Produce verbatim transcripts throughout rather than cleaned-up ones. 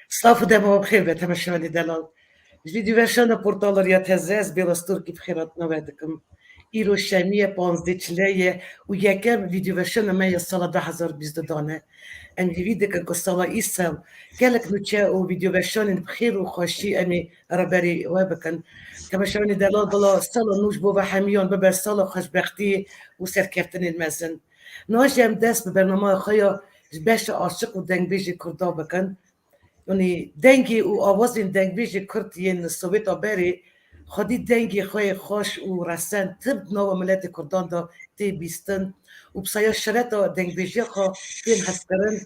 Silav û dema we bi xêr be, temaşevanê delal. Ji vîdyoweşana portala Riya Teze ez Bêra Stûrkî bi xêrhatina we dikim. Îro şemî ye, panzdeh çile ye û yekem vîdyoweşana me ya sala du hezar bîst û du ne. Em hêvî dikin ku sala îsal gelek nûçe û vîdyoweşanên bi xêr û xweşî em ê reberî we bikin. Temaşevanê delal, bila sala nû ji bo ve hemiyan bibe sala xweşbextiyê û serkeftinên mezin. Niha jî em dest bi bernameya xwe ya ji beşa aşiq û dengbêjê Kurda bikin. Yanî dengê û awazên dengbêjê Kurd yên Sowêta berê xwedî dengê xwe yê xweş û resen tim di nava miletê Kurdan de tê bîstin û bi saya şereta dengbêjiya xwe tên hezkirin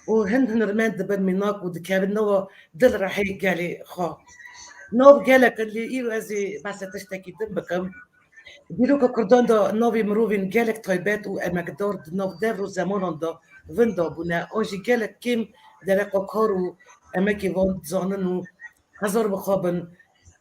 û hin hunermend dibin mînak û dikevin nava dil rehê gelê xwe. Nav gelek in, lê îro ez ê behsa tiştekî din bikim. Dîroka Kurdan de navê mirovên gelek taybet û emekdar di nav devr û zemanan de vinda bûne, an jî gelek kêm dereqa kar û emekê van dizanin û hezar bi xwe bin.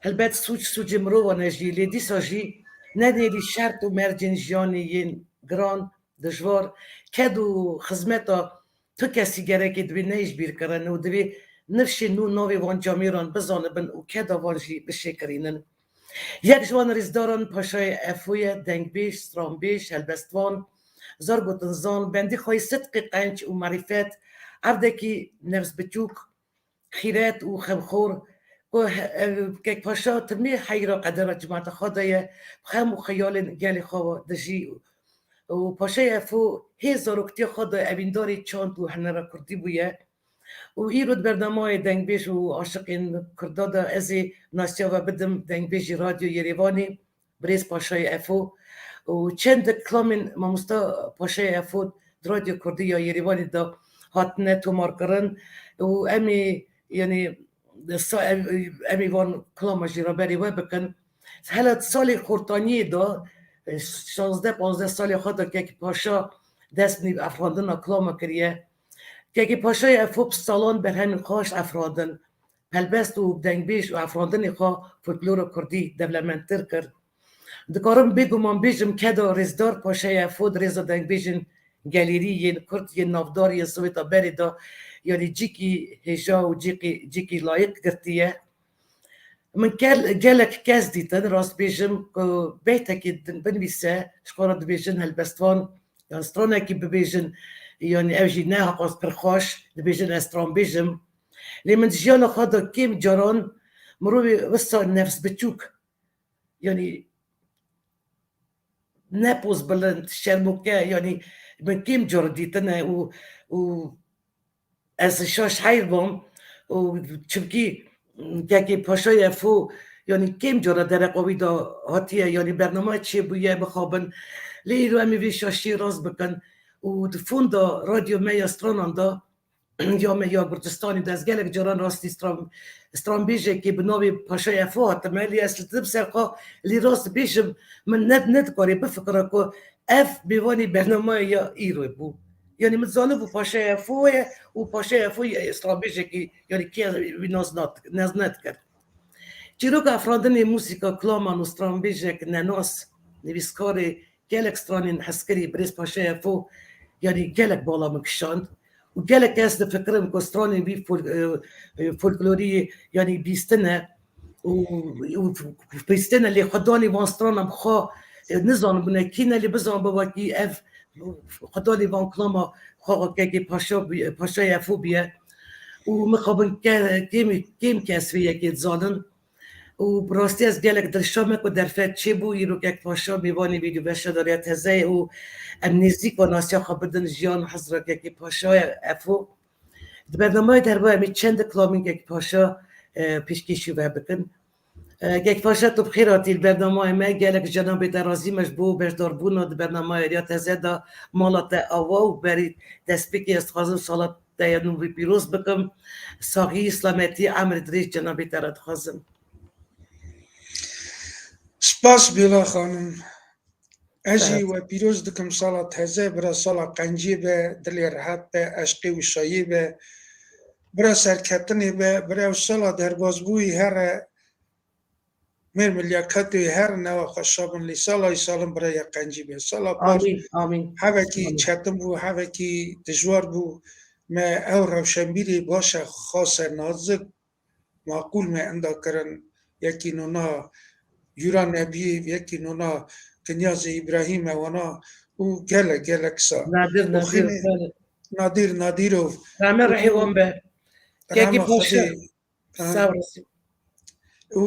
Helbet sûc sûcê mirovan e jî, lê dîsa jî ne nêrî şert û mercên jiyanê yên giran, dijwar, ked û xizmeta tu kesî gerekê divê neyê ji bîr kirin û divê nifşên nû navê van camêran bizanibin û keda van jî bişêkirînin. Yek ji wan rîzdaran Paşayê Efo ye, dengbêj, stranbêj, helbestvan, zargotinzan, bendî xweyî sidqê qenc û merîfet, erdekî nefsbiçûk, xîret û xemxor, ku he-, ev, Kek Paşa timî heyra qedera cimata xwe de ye, bi xem û xeyalên gelê xwe dijî û Paşayê Efo hê zaroktiya xwe de evîndarê çand û hunera kurdî bûye. Û îro di bernamayê dengbêj û aşiqên Kurda de ez ê nasiya we bidim dengbêjî Radyo Yerêvanê, birêz Paşayê Efo. Û çend klamên mamosta Paşayê Efo di Radyo Kurdî ya Yerêvanê de hatine tomarkirin. Û em ê, yanî, sa-, em, em ê van klama jî reberê we bikin. Hela salê xortaniyê de, şazdeh panzdeh salê xwe de Kekî Paşa dest bi afirandina klama kiriye. Kekî Paşayê Efo bi salan berhemên xwe hat afirandin. Helbest û dengbêj û afirandinê xwe folklora kurdî dewlemendtir kir. Dikarim bêguman bêjim keda rêzdar Paşayê Efo di rêza dengbêjên gelêrî yên kurd yên navdar yên Sowêta berê de, yanî cîkî hêja û cîkî, cîkî layîq girtiye. Min kel-, gelek kes dîtin, rast bêjim, ku beytekî din binivîse, ji xwe re dibêjin helbestvan, yan stranekî bibêjin, yanî ev jî ne heqas pir xweş, dibêjin ez stranbêj im. Lê min di jiyana xwe de kêm caran mirovê wisa nefsbiçûk, yanî ne pozbilind, şermoke, yanî min kêm cara dîtine û, û ez şaş heyr bûm û çimkî Kekê Paşayê Efo, yanî kêm cara dereqa wî de hatiye, yanî bername çêbûye mixabin. Lê îro em ê vê şaşiyê rast bikin û di fonda radyo me ya stranan de ya me ya Kurdistanê de ez gelek caran rastî stran-, stranbêjekê bi navê Paşayê Efo hatime, lê ez li ser xwe lê rast bêjim, min ne, nedikarê bifikira ku ev mêvanê bernameya ya îro bû. Yanî min zanibû Paşayê Efo ye û Paşayê Efo ye stranbêjekî, yanî kê wî nas nat-, nas nedikir. Çîroka afirandinê muzîka, klaman û stranbêjek nenas, nivîskarê gelek stranên hezkirî birêz Paşayê Efo, yanî gelek bala min kişand û gelek kes difikirin ku stranên vî fol-, e, e, folklorî, yanî bîstine û, û bîstine, lê xwedanê van strana bi xwe, e, nizanibûne kî ne, lê bizan bi wekî ev xwedanê van klama xwe Kekê Paşa bû-, Paşayê Efo bûye. Û mixabin ke-, kêm, kêm kes vê yekê dizanin. Û bi rastî ez gelek dilşa me ku derfet çêbû, îro Kek Paşa mêvanê vîdyoweşa Riya Teze ye û em nêzîk ve nasiya xwe bidin jiyan hizra Kekê Paşa Efo. Di bernameyê de herba em ê çend kilamên Kek Paşa, e, pêşkêşî we bikin. E, Kek Paşa, tu bi xêr hatî li bernameyê me. Gelek cenabê te razî me ji bo beşdarbûna di bernameya Riya Teze de. Mala te ava û berî destpêkê ez dixwazim sala te ya nû wî pîroz bikim. Saxî, selametî, emrê dirêj cenabê te re dixwazim. Spas Bêla xanim. Ez jî we pîroz dikim sala teze, bira sala qenciyê be, dilê rehet be, eşqê wişayiyê be, bira serketinê be, bira ew sala derbazbûyî here, mêr milyaketê here newa xweşa bin, lê sala îsalin bira ya qencî be. Sala par Amîn, amîn. hevekî Amîn. çetin bû, hevekî dijwar bû. me ew rewşenbîrê baş e, xas e, nazik, maqûl me enda kirin, yekî nûna Yûra Nebiyê, yekî nûna Kinyazê Îbrahîm e wana û gelek, gelek sa. Nadir, Û Nadir, xînê belê. Nadir Nadirov. Rame Û rehê wan be. Kekî rehma Paşa. Xwedê, ha. Sağ olasın. Û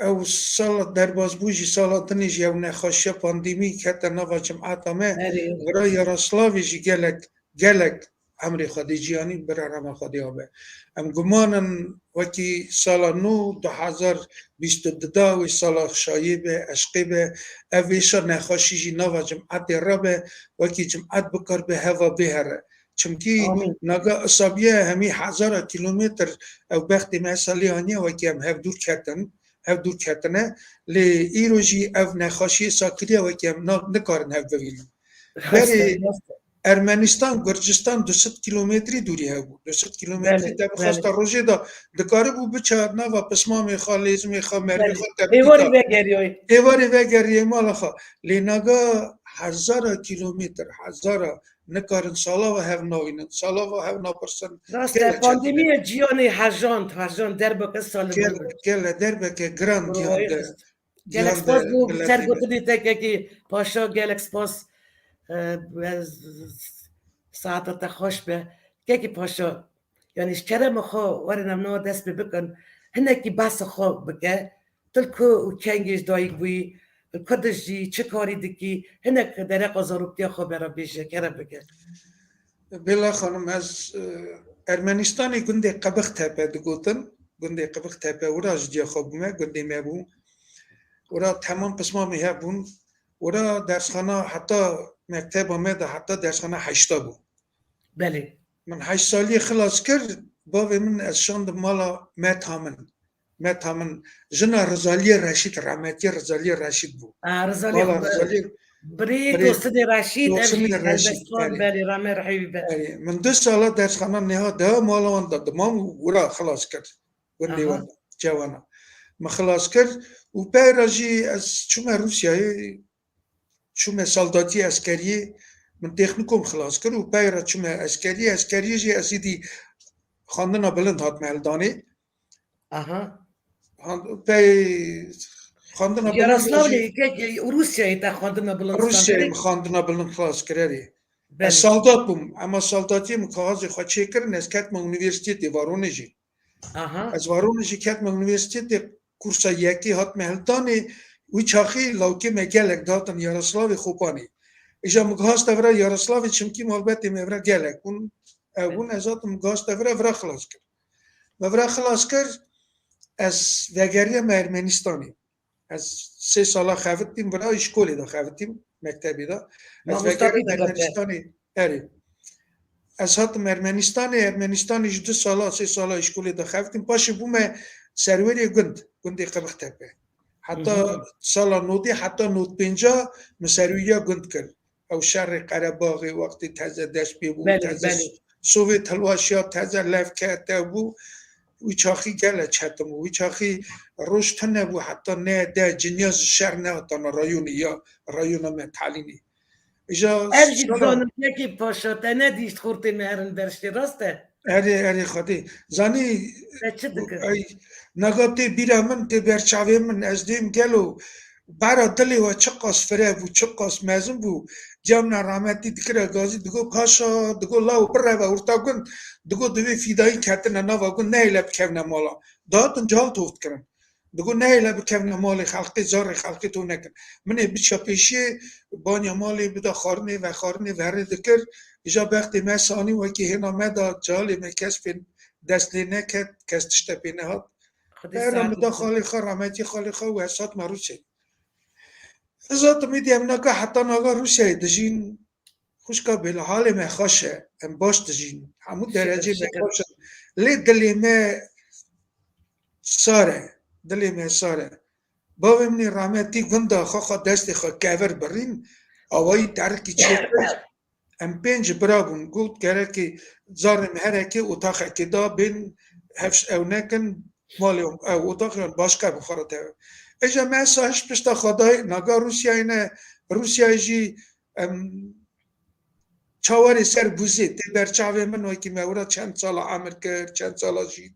ew sala derbasbû jî, sala dinê jî ew nexweşiya pandemî kete nava cimata me. Erê. Vira Yaroslavê jî gelek, gelek emrê Xwedê ciyanî bira rema Xwedê abe. Em guman in wekî sala nû, du hezar bîst û du da wê sala şayê be, eşqê be, ev vêşa nexweşî jî nava cimatê rabe, wekî cimat bikar be heva bêhere. Çimkî Amîn. Naga isabiye hemî hezara kîlometr ew bextê me salê aniye wekî em hev dûr ketin, hev dûr ketine. Lê îro jî ev nexweşiyê sakiriye wekî em na-, nikarin hev bivînin. Rast e, Berê rast e. Ermenistan, Gurcistan du sed kîlometrî dûrî hebû. Du sed kîlometrî Belê, te bixwesta belê. Rojê de dikaribû biçe nava pismamê xwe, lêzimê xwe, mervê Belê. xwe te Êvarî bidîta. Vegeriyoy. Êvarî vegeriyê mala xwe. Lê naga hezara kîlometr, hezara nikarin salava hev navînin, salava hev napirsin. Rast e, Gelek pandemiya çetin e. Ciyanê hejand, hejand derbeke salê Gel-, bû. Gele derbeke giran Rast. Giyan de, Gelek spas bû ser gotinê te kekî Paşa, gelek spas. E, ez, saeta te xweş be. Kekî Paşa, yanî ji kerema xwe werin em niha dest pê bikin. Hinekî behsa xwe bike. Tu li ku û kengê ji dayik bûyî, li ku dijî, çi karî dikî, hinek dereqa zaroktiya xwe bera bêje, kerem bike. Bêla xanim, ez, e, Ermenistanê gundê Qebixtepe digotin. Gundê Qebixtepe wira ji diya xwe bûme, gundê me bû. Wira temam pismamê hebûn. Wira dersxana heta mekteba me de heta dersxana heşta bû. Belê. Min heşt saliyê xilas kir, bavê min ez şandim mala meta min. Meta min jina Rizaliyê Reşîd, rahmetiyê Rizaliyê Reşîd bû. A, Rizaliyê Mala xwe be-, Rizaliyê birî birî Tosinê Reşîd, ev Tosinê jî Reşîd, helbestvan, erê. Belê, rame rehê wî be. Erê, min du sala dersxana neha de mala wan de dimam û wira xilas kir. Gundê Aha. wan de, cewana. Min xilas kir û pey re jî ez çûme Rûsyayê, çûme saldatiyê eskeriyê, min têxnikom xilas kir û pey re çûme eskeriyê, eskeriyê jî ez êdî xwendina bilind hatime hildanê. Aha. Xwend-, pey xwendina bilind Yaroslavlê jî kek, Rûsyayê te xwendina bilind Rûsyayê standarê? Min xwendina bilind xilas kir, erê. Belê. Ez saldat bûm, ema saldatiyê min kaxazê xwe çêkirin, ez ketime unîversîtetê Varonejê. Aha. Ez Varonejê ketime unîversîtetê, kursa yekê hatime hildanê, wî çaxî lawkê me gelek dihatin Yaroslavê Xopanê. Îja min gihasta vira Yaroslavê, çimkî malbetê me vira gelek bûn. Ew bûn, ez hatim gihasta vira, vira xilas kir. Me vira xilas kir, ez vegeriyame Ermenistanê. Ez sê sala xebitîm vira, îşkolê de xebitîm, mektebê de. Ez Mamosta vegerim Pîtî de te. Ermenistanê, erê. Ez hatim Ermenistanê, Ermenistanê ji du sala, sê sala îşkolê de xebitîm. Paşê bûme serwerê gund, gundê Qebixtepe. Heta Hı hı. sala nodê, heta nod pênca min serweriya gund kir. Ew şerê Qerebaxê wextê teze dest pê bû, Belê, teze belê. Sovêt hilweşiya, teze lev kete bû. Wî çaxî gele çetin bû. Wî çaxî roj tune bû, heta ne de cinya ji şer nehatana rayonê ya, rayona me Talînê. Îja Ev jî sala dizanim, yekê Paşa, te nedîşt xortê me herin ber ştê, rast e? Erê, erê, Xwedê. Zanî, Te çi dikir? Ey, naga tê bîra min, tê ber çavê min, ez dêm gelo, bara dilê we çiqas fire bû, çiqas mezin bû. Camna rahmetî dikire gazî, digo, "Paşa", digo, "law bireve orta gund", digo, "divê fîdayî ketine nava gund, nehêle bikevine mala." Dihatin cal tov dikirin. Digo, "Nehêle bikevine malê xelkê, zarê xelkê tov nekin." Min ê biça pêşiyê, banya malê bida xwarinê, vexwarinê, verê dikir. Îja bextê me sanî wekî hêna me da, calê me kes pê dest lê neket, kes tişte pê nehat. Xwedê Peyra saet min da olsun. Xalê xwe, rahmetî xalê xwe û ez hatime Rûsyayê. Ez hatim êdî em naga heta naga Rûsyayê dijîn. Xwişka bêla, halê me xweş e, em baş dijîn. Hemû Şikir, derecê me şikir. xweş e. Lê dilê me sar e. Dilê me sar e. Bavê min ê rahmetî gunda xwe xwe destê xwe kevir birîn, awayî terikî çêkir. Em pênc bira bûn. Got, "Gerekê zarê me herekê otaxekê da bên, hevş ew nekin, malê ew otaxê wan başka bi xwe re teve." Îja me sa hiş pişta xwe dayê, naga Rûsyayê ne, Rûsyayê jî em Çawarê ser bûzê tê ber çavê min, wekî me wira çend sala emir kir, çend sala jî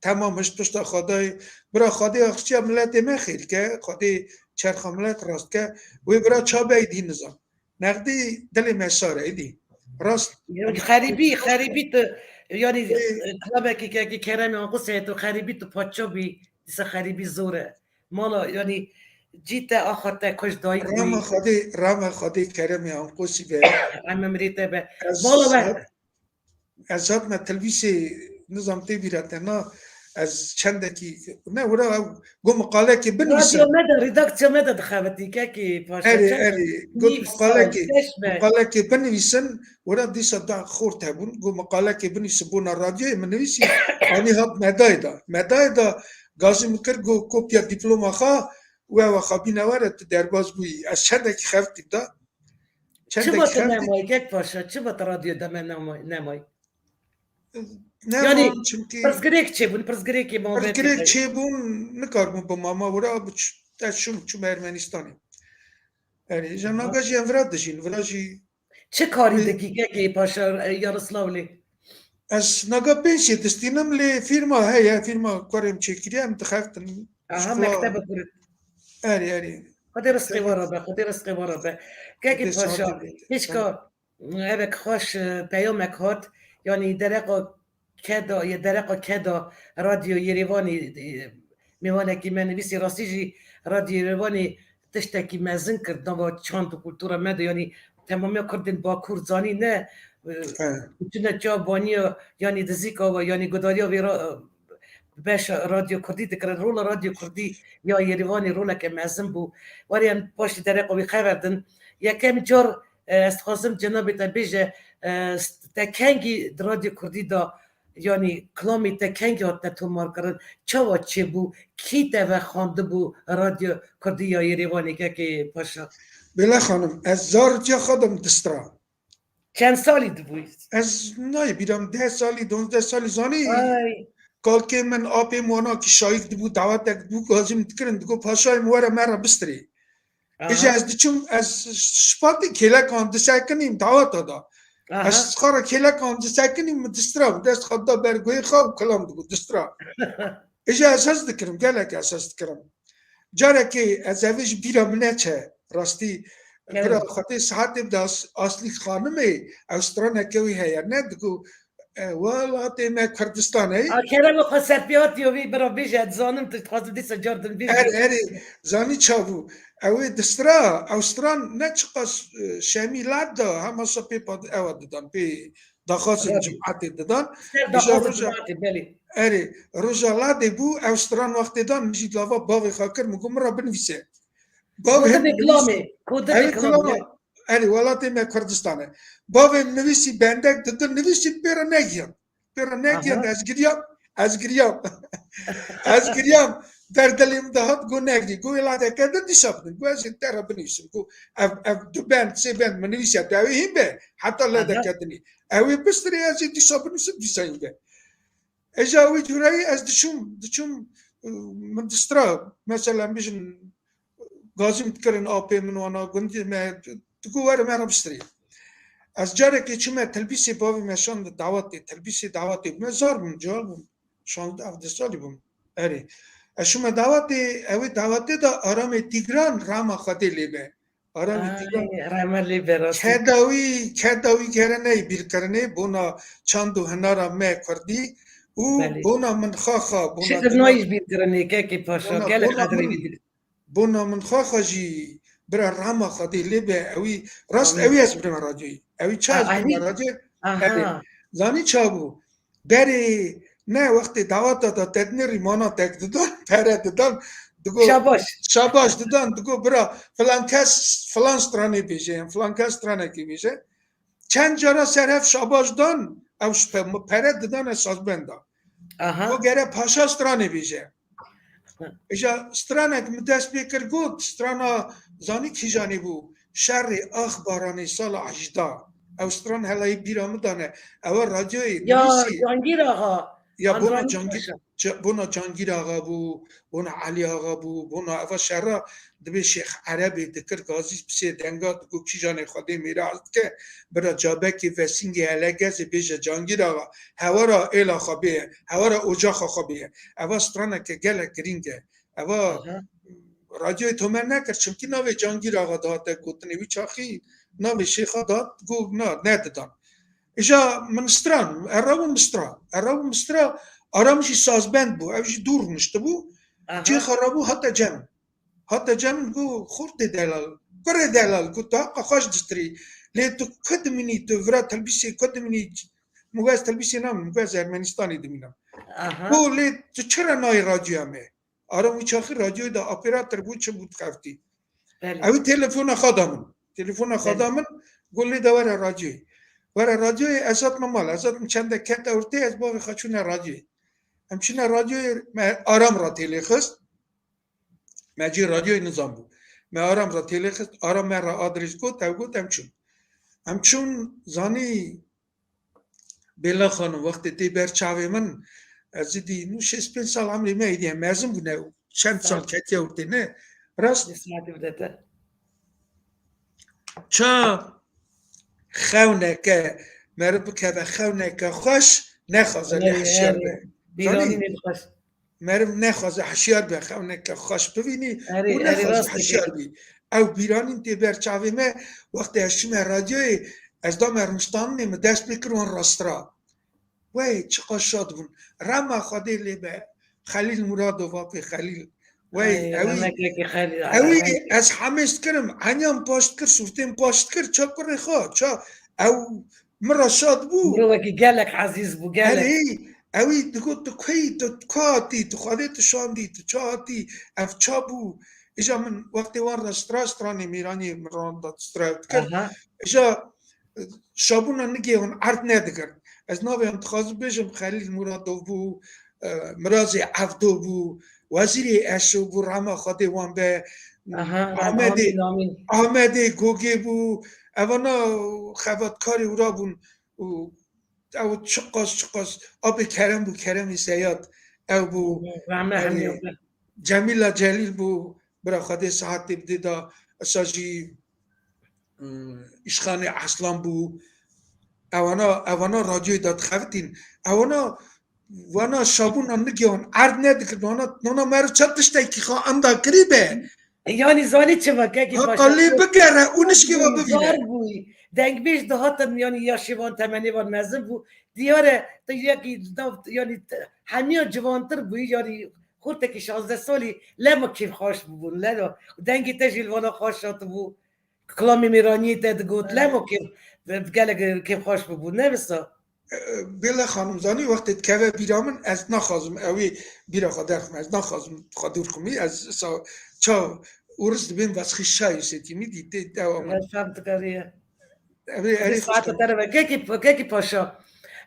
temam hişt pişta Xwedayê. Bira Xwedê axiçiya miletê me xêr ke, Xwedê çerxa milet rast ke. Wê bira çabe êdî nizam. Nexdî dilê me sar e êdî. Rast. Yani xerîbî, xerîbî tu, yani, e, kilamekî kekî Keremê Anqusê tu xerîbî tu paça bî, dîsa xerîbî zor e. Mala, yani, cî te axa te kuj dayik bî. Rama Xwedê, rama Xwedê Keremê Anqusî be. Em emrê te be. Ez Mala be. hat-, ez hatime telvîsê nizam tê bîra te na, ez çendekî, ne, wira ew got miqalekê binivîse. Radyo me de, redaksiya me de dixebitî, kekî Paşa. Erê, çend erê. Got nîv sal, miqalekê, beş me. Miqalekê binivîsin, wira dîsa da xort hebûn. Got miqalekê binivîsin bona radyoyê, min nivîsî, anî hat medayê da. Medayê da gazî min kir, got kopya dîploma xwe, we we xwe bîne were, tu derbas bûyî. Ez çendekî xeftî da. Çima Çendekî tu xeftî. Nemayî, kek Paşa? Çima tu radyo de me nemayî? Nemayî? Nemayî, yani, çimkî pirsgirêk çêbûn, pirsgirêkê mabetê pirsgirêk de. Çêbûn, nikarbûn bi mama wira biç-, ez çûm, çûm Ermenistanê. Erê, ji naga jî em vira dijîn, vira jî. Çi karî dikî, kekê Paşa, e, Yaroslavlê? Ez naga pensiyê distînim, lê fîrma heye, fîrma kurê min çêkiriye, em dixeftin. Aha, mektebe kurit. Erê, erê. Xwedê rizqê we re be, Xwedê rizqê we re be. Kekê Paşa, hêşka Evek xweş, e, peyamek hat. Yanî dereqa keda, ye dereqa keda Radyo Yerêvanê, e, mêvanekî me nivîsî, rastî jî Radyo Yerêvanê tiştekî mezin kir nava çand û kultura me de, yanî temamiya Kurdên Bakur zanî ne, e, çine çav baniya, yanî dizîka we, yanî gudariya vê ra-, beşa Radyo Kurdî dikirin. Rola Radyo Kurdî ya Yerêvanê roleke mezin bû. Werê em paşê dereqa wî xever din. Yekem car, e, ez dixwazim cenabê te bêje, e, te kengî di Radyo Kurdî de, yanî kilamê te kengî hatine tomarkirin? Çawa çêbû? Kî te ve xwendibû Radyo Kurdî ya Yerêvanê, kekê Paşa? Bêle xanim, ez zaritiya xwe de min distira. Çend salî dibûyî? Ez nayê bîra min, deh salî, duwazdeh salî zanî. Ay. Kalkê min, apê min wana kî şayik dibû, dawetek dibû, gazî min dikirin, digot, Paşayê min were me re bistirê. Aha. Îja ez diçûm, ez şpatî kêlekan disekinîm daweta da. Aha. Ez xwe re kêlekan disekinîm, min distira, dest xwe da ber guhê xwe û kilam digot, distira. Îja ez hez dikirim, gelek ez hez dikirim. Carekê ez evê ji bîra min neçe, rastî. Kerem. Bira xwedê saetê bide As-, Aslî Xanimê, ew straneke wî heye, ne digo, e, welatê me Kurdistan e. A, Kerem, xwe serpêhatiyo wî bira bêje, ez dizanim tu dixwazî dîsa car din bî. Erê, erê, zanî çabû. Ew ê distra, ew stran ne çiqas, e, şemî lad da, hema sa pê pat-, ewa didan, pê daxwazên Belê. Cimatê didan. Ser Îja daxwazên roja cimatê, belê. Erê, roja ladê bû, ew stran wextê dan, min jî lava bavê xwe kir, min got, min re binivîse. Bavê Kodibê min nivîs-, kilamê, kodibê Ew ê kilamê. Kilama, erê, welatê me Kurdistan e. Bavê min nivîsî bendek didin, nivîsî pê re negiyan. Pê re negiyan, Aha. ez giriyam, ez giriyam. Ez giriyam, derdilê min de hat, got negirî, got ê ladeke din dîsa bidin. Got ez ê te re binivîsim. Got ev, ev du bend, sê bend min nivîsiya, tu ew ê hîn be, heta Aha. ledeke dinê. Ew ê bistirê, ez ê dîsa binivîsim, dîsa hîn be. Îja wî cûreyî ez diçûm, diçûm, û, min distira, mesela, em bijin, gazî min dikirin, apê min wana gundî me, digo were me re bistirê. Ez carekê çûme telbîsê bavê me şand dawetê, telbîsê dawetê me zar bûm, cihal bûm, şazdeh hevdeh salî bûm. Erê. Ez çûme dawetê, ew ê dawetê de Aramê Tîgran, rama Xwedê lê be. Aramî Ay, Tîgran. Rehmet lê be, rastî. Keda wî, keda wî gere neyê bîrkirinê, bona çand û hinara me kurdî û Belê. bona min xaxa, bona Şikir dina-, nayî bîrkirinê, kekê Paşa, bona, gelek bona qedrê min, wî dike. bona min xaxa jî bira rama Xwedê lê be, ewî rast Amîn. Ewî ez birime radyoyî. Ewî ça A, ez birime ahnî? Radyoyî? Aha. Erê. Zanî ça bû? Berê ne wextê daweta da te dinêrî mana tek didan, pere didan, digo, Şabaş. Şabaş didan, digo, bira, filan kes, filan stranê bêje, yan filan kes stranekê bêje. Çend cara ser hev şabaş dan, ew ji pe-, pere didan, ez sazbenda. Aha. Digo gere paşa stranê bêje. Îja stranek min dest pê kir got, strana zanî kîjanê bû? Şerê Axbaranê sala hejdeh. Ew stran helayî bîra min dane. Ew e radyoyê Ya, nivîsî. Cangîr Axa. Ya, bona Andranî Cangîr, Paşa. Ca-, bona Cangîr Axa bû, bona Elî Axa bû, bona eva şera dibê Şêx Erebê dikir, Gazî bi sê denga digot, kîjanê Xwedê mêra hez dike, bira Cabekê Vesîngê Helegezê bêje Cangîr Axa, hewara êla xwe bêye, hewara ocaxa xwe bêye. Eva straneke gelek girîng e. Eva Aha. radyoyê tomer nekir, çimkî navê Cangîr Axa dihate gotinê, wî çaxî navê Şêxa dihat, got na, nedidan. Îja min stran, erra bû min stra, erra bû min stra, Aram jî sazbend bû, ew jî dûr rûniştibû, Aha. cê xwe rabû hate cem. Hate cem got, xortê delal, kurê delal, got, tu heqa xweş distirî. Lê tu ku dimînî, tu vira telbîsê ku dimînî? Min got, ez telbîsê namînim, min got, ez Ermenistanê dimînim. Aha. Got, lê tu çira nayê radyoya me? Aram wî çaxî radyoyê de operator bû, çi bû dixeftî. Belê. Ew telefona xwe da min. Telefona xwe Belê. da min, got, lê de were radyoyê. Were radyoyê, ez hatime mal, ez hatim çende kete ortê, ez bavê xwe çûne radyoyê. Em çûne radyoyê, me Aram re têlê xist. Me cî radyoyê nizan bû. Me Aram re têlê xist, Aram me re adres got, ew got, em çûn. Em çûn, zanî, Bêla xanim, wextê tê ber çavê min, ez zî dî nû şêst pênc sal emrê me êdî ye, mezin bûne, çend sal Sağ ol. ketiye ortê ne. Rast, Saetê bide te. ça xewneke, meriv bikeve xewneke xweş, nexwaze lê Erê, hişyar erê. be. Bîranî Zanî? nê xweş. Meriv nexwaze hişyar be, xewneke xweş bivînî Erê, û erê, nexwaze rast dikî. hişyar bî. Ew bîranîn tê ber çavê me, wextê ez çime radyoyê, ez dame rûniştaninê, min dest pê kir wan rastira. Wey, çiqas şad bûn. Rema Xwedê lê be, Xelîl Muradov, apê Xelîl. Wey, Ay, ewî, remekekî Xelîl, ewî remekekî. ez hemêz kirim, eniyan paş dikir, sûrtên paş dikir, ça kurê xwe, ça ew min re şad bû. Mirovekî gelek ezîz bû, gelek. Erê, ewî digot, tu kuyî, tu ku hatî, tu Xwedê tu şandî, tu ça hatî, ev ça bû. Îja min wextê wan re stra, stranê mêranî min ran da stra dikir. Aha. Îja, e, şabûna nigê hûn erd nedigirin. Ez navê hûn dixwazim bêjim, Xelîl Muradov bû, e, Mirazê Evdo bû, Wezîrê Eşo bû, rema Xwedê wan be, Aha, Amedê, amîn, amîn. Amedê Gogê bû, evana xebatkarê wira bûn û ew çiqas, çiqas, apê Kerem bû, Keremê Seyad, ew bû, Rahme erê, hemiya be. Cemîla Celîl bû, bira Xwedê sihetê bidê da, esa jî, ım, Îşxanê Eslan bû, ewana, ewana radyoyê da dixebitîn, ewana, wana şabûna nigê wan erd nedikirin, wana, wana meriv çend tiştekî xwe enda kirî be. Yanî zanî çima kekî Hata Paşa lê bigere û nişkê ve bivîne. Zar bûyî. Dengbêj dihatin, yanî yaşê wan, temenê wan mezin bû. Diyar e, tu yekî nav, yanî te-, hemiya ciwantir bûyî, yanî xortekî şazdeh salî, lema kêfxweş bûbûn, lema. Dengê te jî li vana xweş hatibû. Kilamê mêraniyê te digot, Evet. lema kêf, gelek kêfxweş bûbû, ne wisa? E, Bêle xanim, zanî, wextê dikeve bîra min, ez naxwazim ew ê bîra xwe derxim, ez naxwazim xwe dûr xim, ez sa-, ça ûris dibên vesxî şayî setîmî dî tê dewa min. Reşan dikariye. Ev ê Hadi erê saate xweşkan. Te re ve. Kekî, kekî Paşa.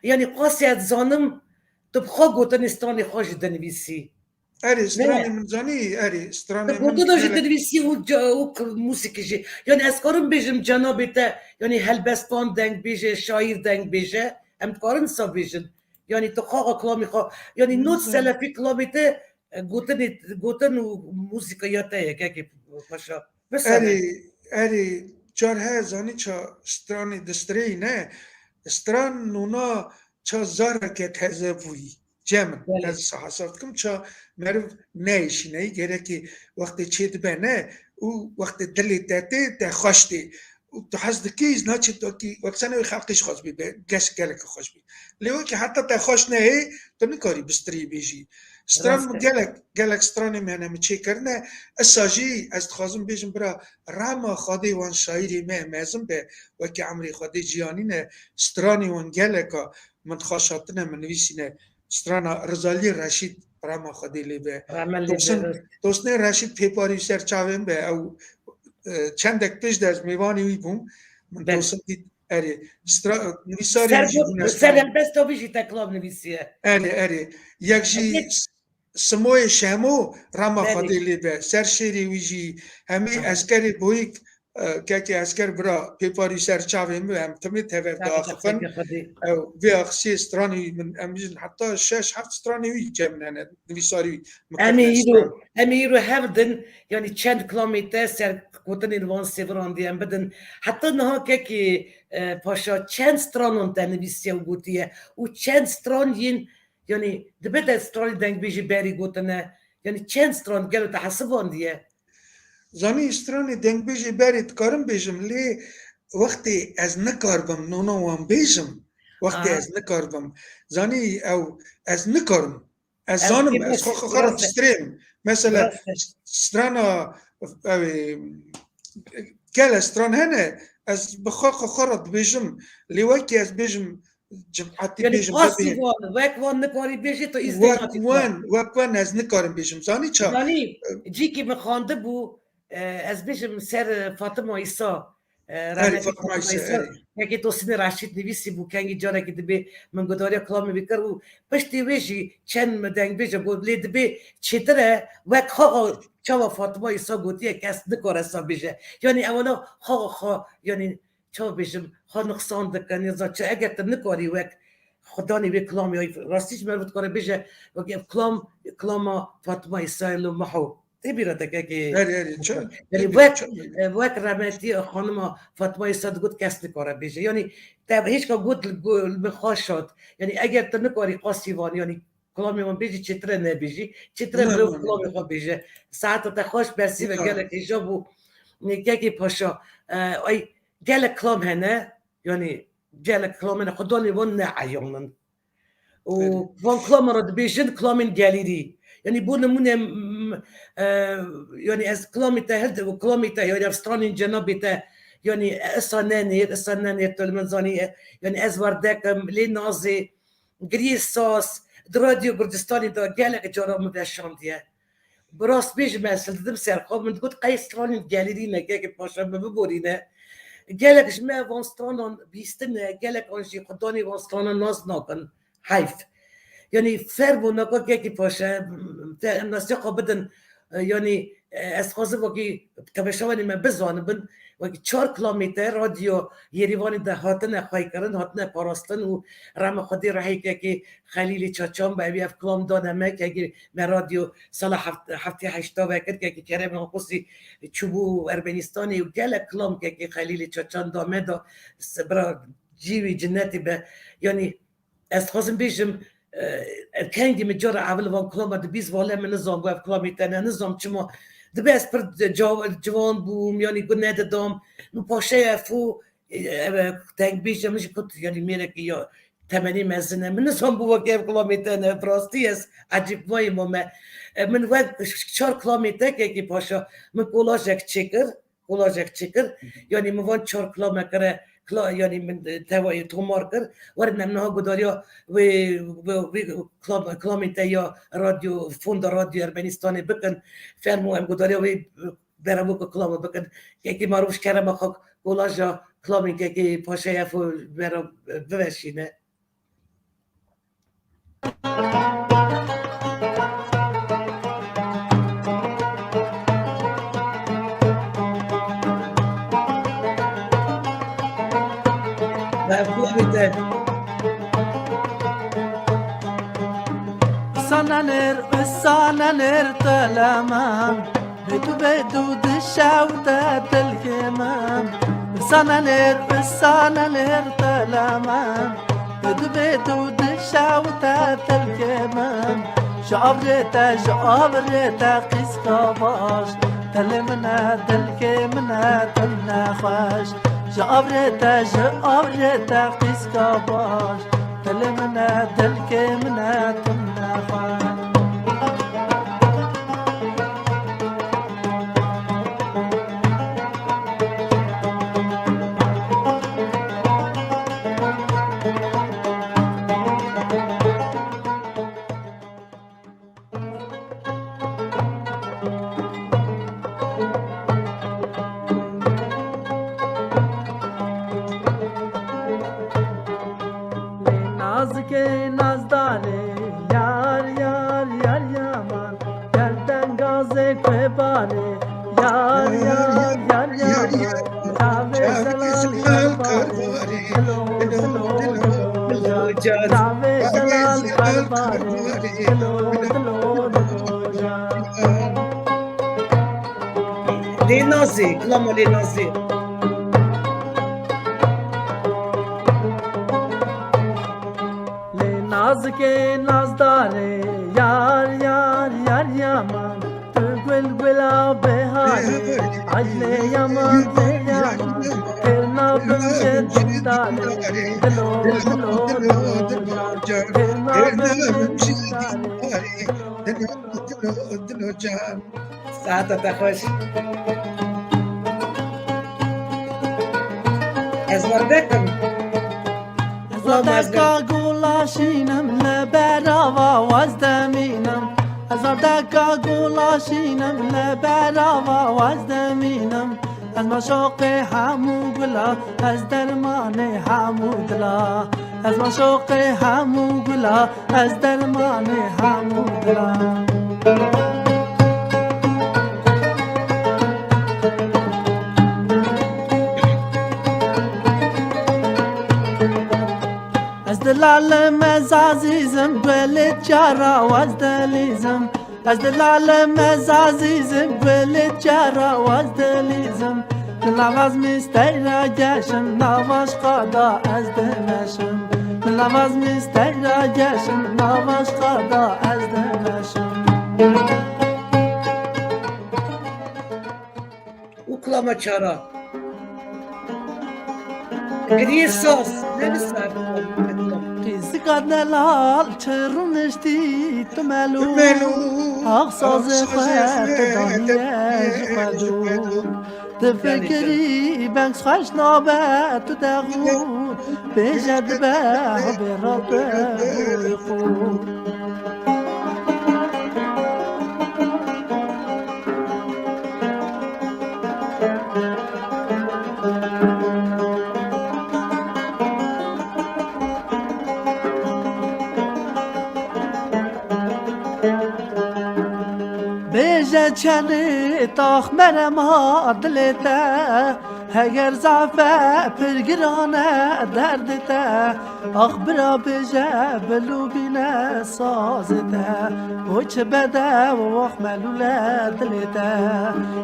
Yanî qasî ez zanim, tu bi xwe gotinê stranê xwe jî dinivîsî. Erê, Ne? stranê min zanî, erê, stranê Tu min gotina jî gelek dinivîsî û ca-, û k-, mûsîkî jî. Yanî ez karim bêjim cenabê te, yanî helbestvan deng bêje, şaîr deng bêje, em dikarin wisa bêjin. Yanî tu xaxa kilamê xwe, yanî not Hı. selefî kilamê te, e, gotinê, gotin û mûsîka ya te ye, kekê Paşa. Mesela. Erê, erê, car he zanî ça stranê distreyî ne, stran nûna ça zareke teze bûyî. Cem, Belê. Ez hesab dikim ça meriv neyşîneyî, gerekê wextê çê dibe ne û wextê dilê te tê, te xweş tê. Û tu hez dikî, naçê tu kî, wek sene wê xelqî ji xweş bî, be, geş gelek xweş bî. Lê wekî heta te xweş nehê, tu nikarî bi strî bêjî. Stran Rast min e. gelek, gelek stranê me hene min çêkirine. Esa jî ez dixwazim bêjim bira, rema Xwedê wan şaîrê me mezin be, wekî emrê Xwedê ciyanî ne, stranê wan geleka min xweş hatine, min nivîsîne. Strana Rizalî Reşîd, rema Xwedê lê be. Rehmet lê Tosin, be. Tosnê Reşîd pêparî ser çavên be. Ew, e, çendek pêş de ez mêvanê wî bûm. Min Belê. Tosin dît, erê. Stra-, nivîsarê Ser wî jî bû, bûne ser stranê. Helbesta wî jî te kilam nivîsiye. Erê, erê. Yek jî Erê. S-, Simoyê Şemo, rema Belê. Xwedê lê be. Ser şêrê wî jî, hemî Aha. Eskerê Boyik, e, kekê Esker bira pêparî ser çavên min, em timî tev hev diaxifin. Ew vê axisiyê stranê wî min, em bijin heta şeş heft stranê wî cem min hene, nivîsarî wî min Em ê kirine îro, stran. Em ê îro hev din, yanî çend kilamê te ser gotinên van sêviran dê em bidin. Heta niha kekê, e, Paşa çend stranan te nivîsiye û gotiye û çend stran yên, yanî dibe te stranê dengbêjê berî gotine, yanî çend stran gelo te hesibandiye? Zanî stranê dengbêjê berê dikarim bêjim, lê wextê ez nikaribim nona wan bêjim, wextê Aha. ez nikaribim. Zanî ew ez nikarim. Ez Ew zanim, kê ez xwe, xwe, xwe re rast e. distrêm. Mesela Rast e. strana, ew ê, gele stran hene, ez bi xwe, xwe, xwe re dibêjim. Lê wekî ez bêjim, cemaetî Yani bêjim, qasî hebe. van, wek van nikarî bêjî, tu îzdê Wek nakî wan, wek wan ez nikarim bêjim. Zanî ça? Zanî, cîkî min xwendibû, e, ez bêjim ser Fatima Îsa, e, Erê, rahmetli Fatima Fatima Îsa, Îsa, erê. Yekê Tosînê Reşîd nivîsî bû, kengî carekî dibê min gudariya kilamê wî kir û piştî wê jî çend min dengbêje got, lê dibê çêtir e, wek xwe xwe çawa Fatima Îsa gotiye, kes nikare sa bêje. Yani ewana xwe xwe, yani çawa bêjim, xwe nuqsan dikin, ya çi, eger tu nikarî wek xwedanê wê kilamê, rastî jî meriv dikare bêje, wek ev kilam, kilama Fatima Îsayê lo Miho. Tê bîra te kekê. Erê, erê, çi? Yani Tê bîra wek, çi? e, wek remetî xanima Fatima Îsa digot kes nikare bêje. Yani te hêşka got li go-, li min xweş hat. Yani eger tu nikarî qasî van, yani kilamê wan bêjî çêtir e nebêjî. Çêtir e Ne, mirov ne, ne. kilamê xwe bêje. Saeta te xweş, bersî ve Ya. gelek hêja bû. Kekê Paşa, e, ay, gelek kilam hene, yani gelek kilam hene, xwedanê wan ne eyan in. Û Erê. van kilama re dibêjin kilamên gelîrî. Yani bo nimûne, m-, e, yani ez kilamê te hildi û kilamê te, yani ev stranên cenabê te, yani esa nenêr, esa nenêr, tu li min zanî, e, yani ez werdek im, lê nazê, giriyê saz, di Radyo Kurdistanê de gelek cara min veşandiye. Bi rast bêjim, ez hildidim ser xwe, min digot, qey stranên gelîrî ne, kekê Paşa, min biborîne. Gelek ji me van stranan bîstine, gelek an jî xwedanê van stranan nas nakin. Heyf. Yani fermo naka, kekê Paşa, te em nasiya xwe bidin, e, yani, e, ez xwazim wekî temaşevanê me bizanibin, wekî çar kilamê te radyo Yerîvanê de hatine xweykirin, hatine parastin û rehma Xwedê rehê kekê Xelîlê Çaçan be, ew ê ev kilam dane me, kekê me radyo sala heft-, heftê heşta vekir, kekê Kerem Anqusî çûbû Ermenistanê û gelek kilam kekê Xelîlê Çaçan da me da, s-, bira cî wî cinnetê be. Yani ez xwazim bêjim, e, ev kengî min cara evil van kilama dibîst, wale min nizam bû ev kilamê te ne, nizam çima. Dibe ez pir ca-, ciwan bûm, yani gu nedidam. Min paşeya fû, e, ev e, dengbêje min jî got, yani mêrekî ya temenê mezin e. Min nizam bû wekî ev kilamê te ne, bi rastî ez ecîb vayê ma me. E, min wek çar kilamê te kekê Paşa, min kolajek çêkir. Kolajek çêkir. Hı hı. Yanî min van çar kilame kire, kla-, yanî min, e, tevayê tomar kir. Werin em niha gudariya wê, wê, wê klam-, kilamê te ya radyo, fonda radyo Ermenistanê bikin. Fermo em gudariya wê, e, berevoka kilama bikin. Kekê marûş kerema xwe kolaja kilamên kekê Paşayê Efo bera, e, biveşîne. Sananir, sananir telemam. Bêdû bêdû dişewte dilkê min. Sananir, sananir telemam. Bêdû bêdû dişewte dilkê min. Ji avrê te, ji avrê te qîska baş. Dilê min e, dilkê min e, tu ne xweş. Ji avrê te, ji avrê te qîska baş. Dilê min e, dilkê min e, tu ne xweş. Nazikê nazdarê, yar, yar, yar yaman. Gel dengazê kuê barê, yar, yar, yar yaman. Çavê zelal pervarê, dilo, dilo, dilo can. Lê Nazê, kilama Lê Nazê. Lê nazikê nazdarê, yar, yar, yar yaman. Tu gul gula beharê, aclê yaman, tê yaman. Têr nabim ji dindarê, dilo, dilo, dilo can. Têr nabim ji dindarê, dilo, dilo, dilo can. Saeta te xweş. Ez werdekim. Ez Lama ez werdeka gulaşînim, li berava waz demînim. Ez werdeka gulaşînim, li berava waz demînim. Ez maşoqê hemû gula, ez dermanê hemû dila. Ez maşoqê hemû gula, ez dermanê hemû dila. Ez dilalim, ez azîzim, gulê çara waz dilîzim. Ez dilalim, ez azîzim, gulê çara waz dilîzim. Di navaz misteyra geşim, navaşqa da ez dimeşim. Di navaz misteyra geşim, navaşqa da ez dimeşim. Û kilama çara. Giriyê saz, ne li ser. Qîzika delal çi rûniştî tu melû. Tu melû. Ax sazê xwe te daniye ji xwe dû. Difikirî beng xweş nabe tu dexû. Bêje dibe hubê rate bû xwe. Bêje çenê tax merema dilê te, heger zafe pir giran e derdê te. Ax bira bêje bilûbîne sazê te, bo çi bedew wax melûle dilê te.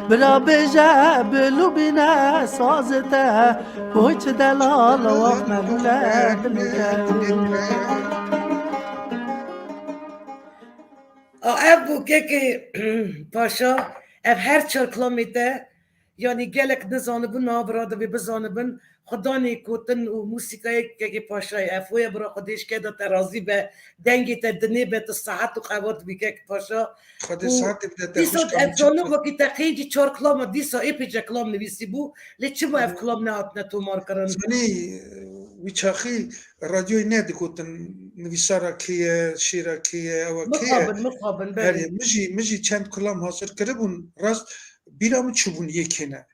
Bira bêje bilûbîne sazê te, bo çi delal wax melûle dilê te. A, ev bû kekê Paşa, ev her çar kilamê te, yanî gelek nizanibûn, niha bi radivê bizanibin. Xudanê gotin û mûsîkayê kekê Paşayê, ev xwe ye, bira Xwedê ji keda te razî be, dengê te dinê be, tu sihet û qewat bî kek Paşa. Xwedê Û sihetê bide te dîsa xwişka ez min, çi zanim wekî te qêncî çar kilama dîsa ê pêce kilam nivîsî bû, lê çima ev kilam nehatine tomar kirin? Zanî, wî çaxî radyoyê nedigotin nivîsara kê ye, şêra kê ye, ewa kê ye. Mixabin, mixabin, Erê, belê. Min jî, min jî çend kulam hazir kiribûn, rast bîra min çûbûn yê kê ne.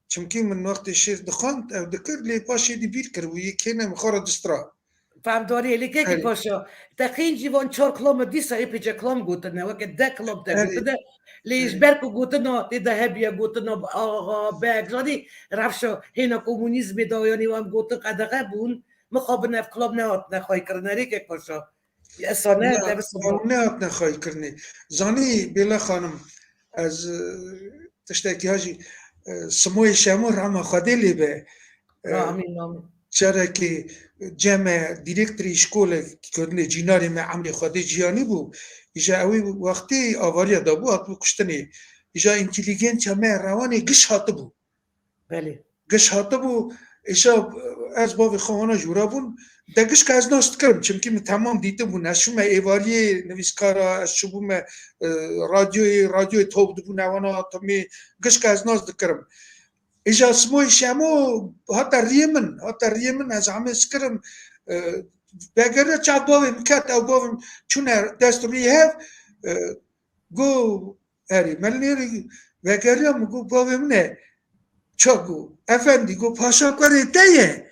Çimkî min wextê şêr dixwend, ew dikir, lê paşê dî bîr kiribû, yê kê ne min xwe re distira. Fehmdarî, lê kekê Erê. Paşa, te qîncî van çar kilama dîsa ê pêce kilam gotine, weke deh kilam te Erê. gotine, lê ji Erê. ber ku gotina tê de hebiye, gotina axa, beg, zanî, rewşa hêna komunîzmê de, yanî wan gotin qedexe bûn, mixabin ev kilam nehatine xweykirin, erê kek Paşa. Esane, Na, te bi sibo. Nehatine xweykirinê. Zanî, Bêla xanim, ez, e, tiştekî ha jî, e, Simoyê Şemo rehma Xwedê lê be. E, Amîn, amîn. Carekê cem e, dîrektorê îşkolê, gotinê cînarê me Emrê Xwedê Ciyanî bû. Îja ewî wextî avariya dabû, hatibû kuştinê. Îja întîlîgença me rewanê giş hatibû. Belê. Giş hatibû, îşa ez bavê xwe wana jûra bûn. De gişka ez nas dikirim, çimkî min temam dîtibûn. Ez çûme êvariyê nivîskara, ez çûbûme, e, radyoyê, radyoyê top dibûn, ewana timî gişka ez nas dikirim. Îja Simoyê Şemo hate riyê min, hate riyê min, ez amêz kirim. E, vegeriya çav bavê min ket, ew bavê min çûne dest rûyê hev, e, Got, erê, me li nêrî vegeriya, min got, bavê min e. Ça got, efendî, got, Paşa kurê te ye.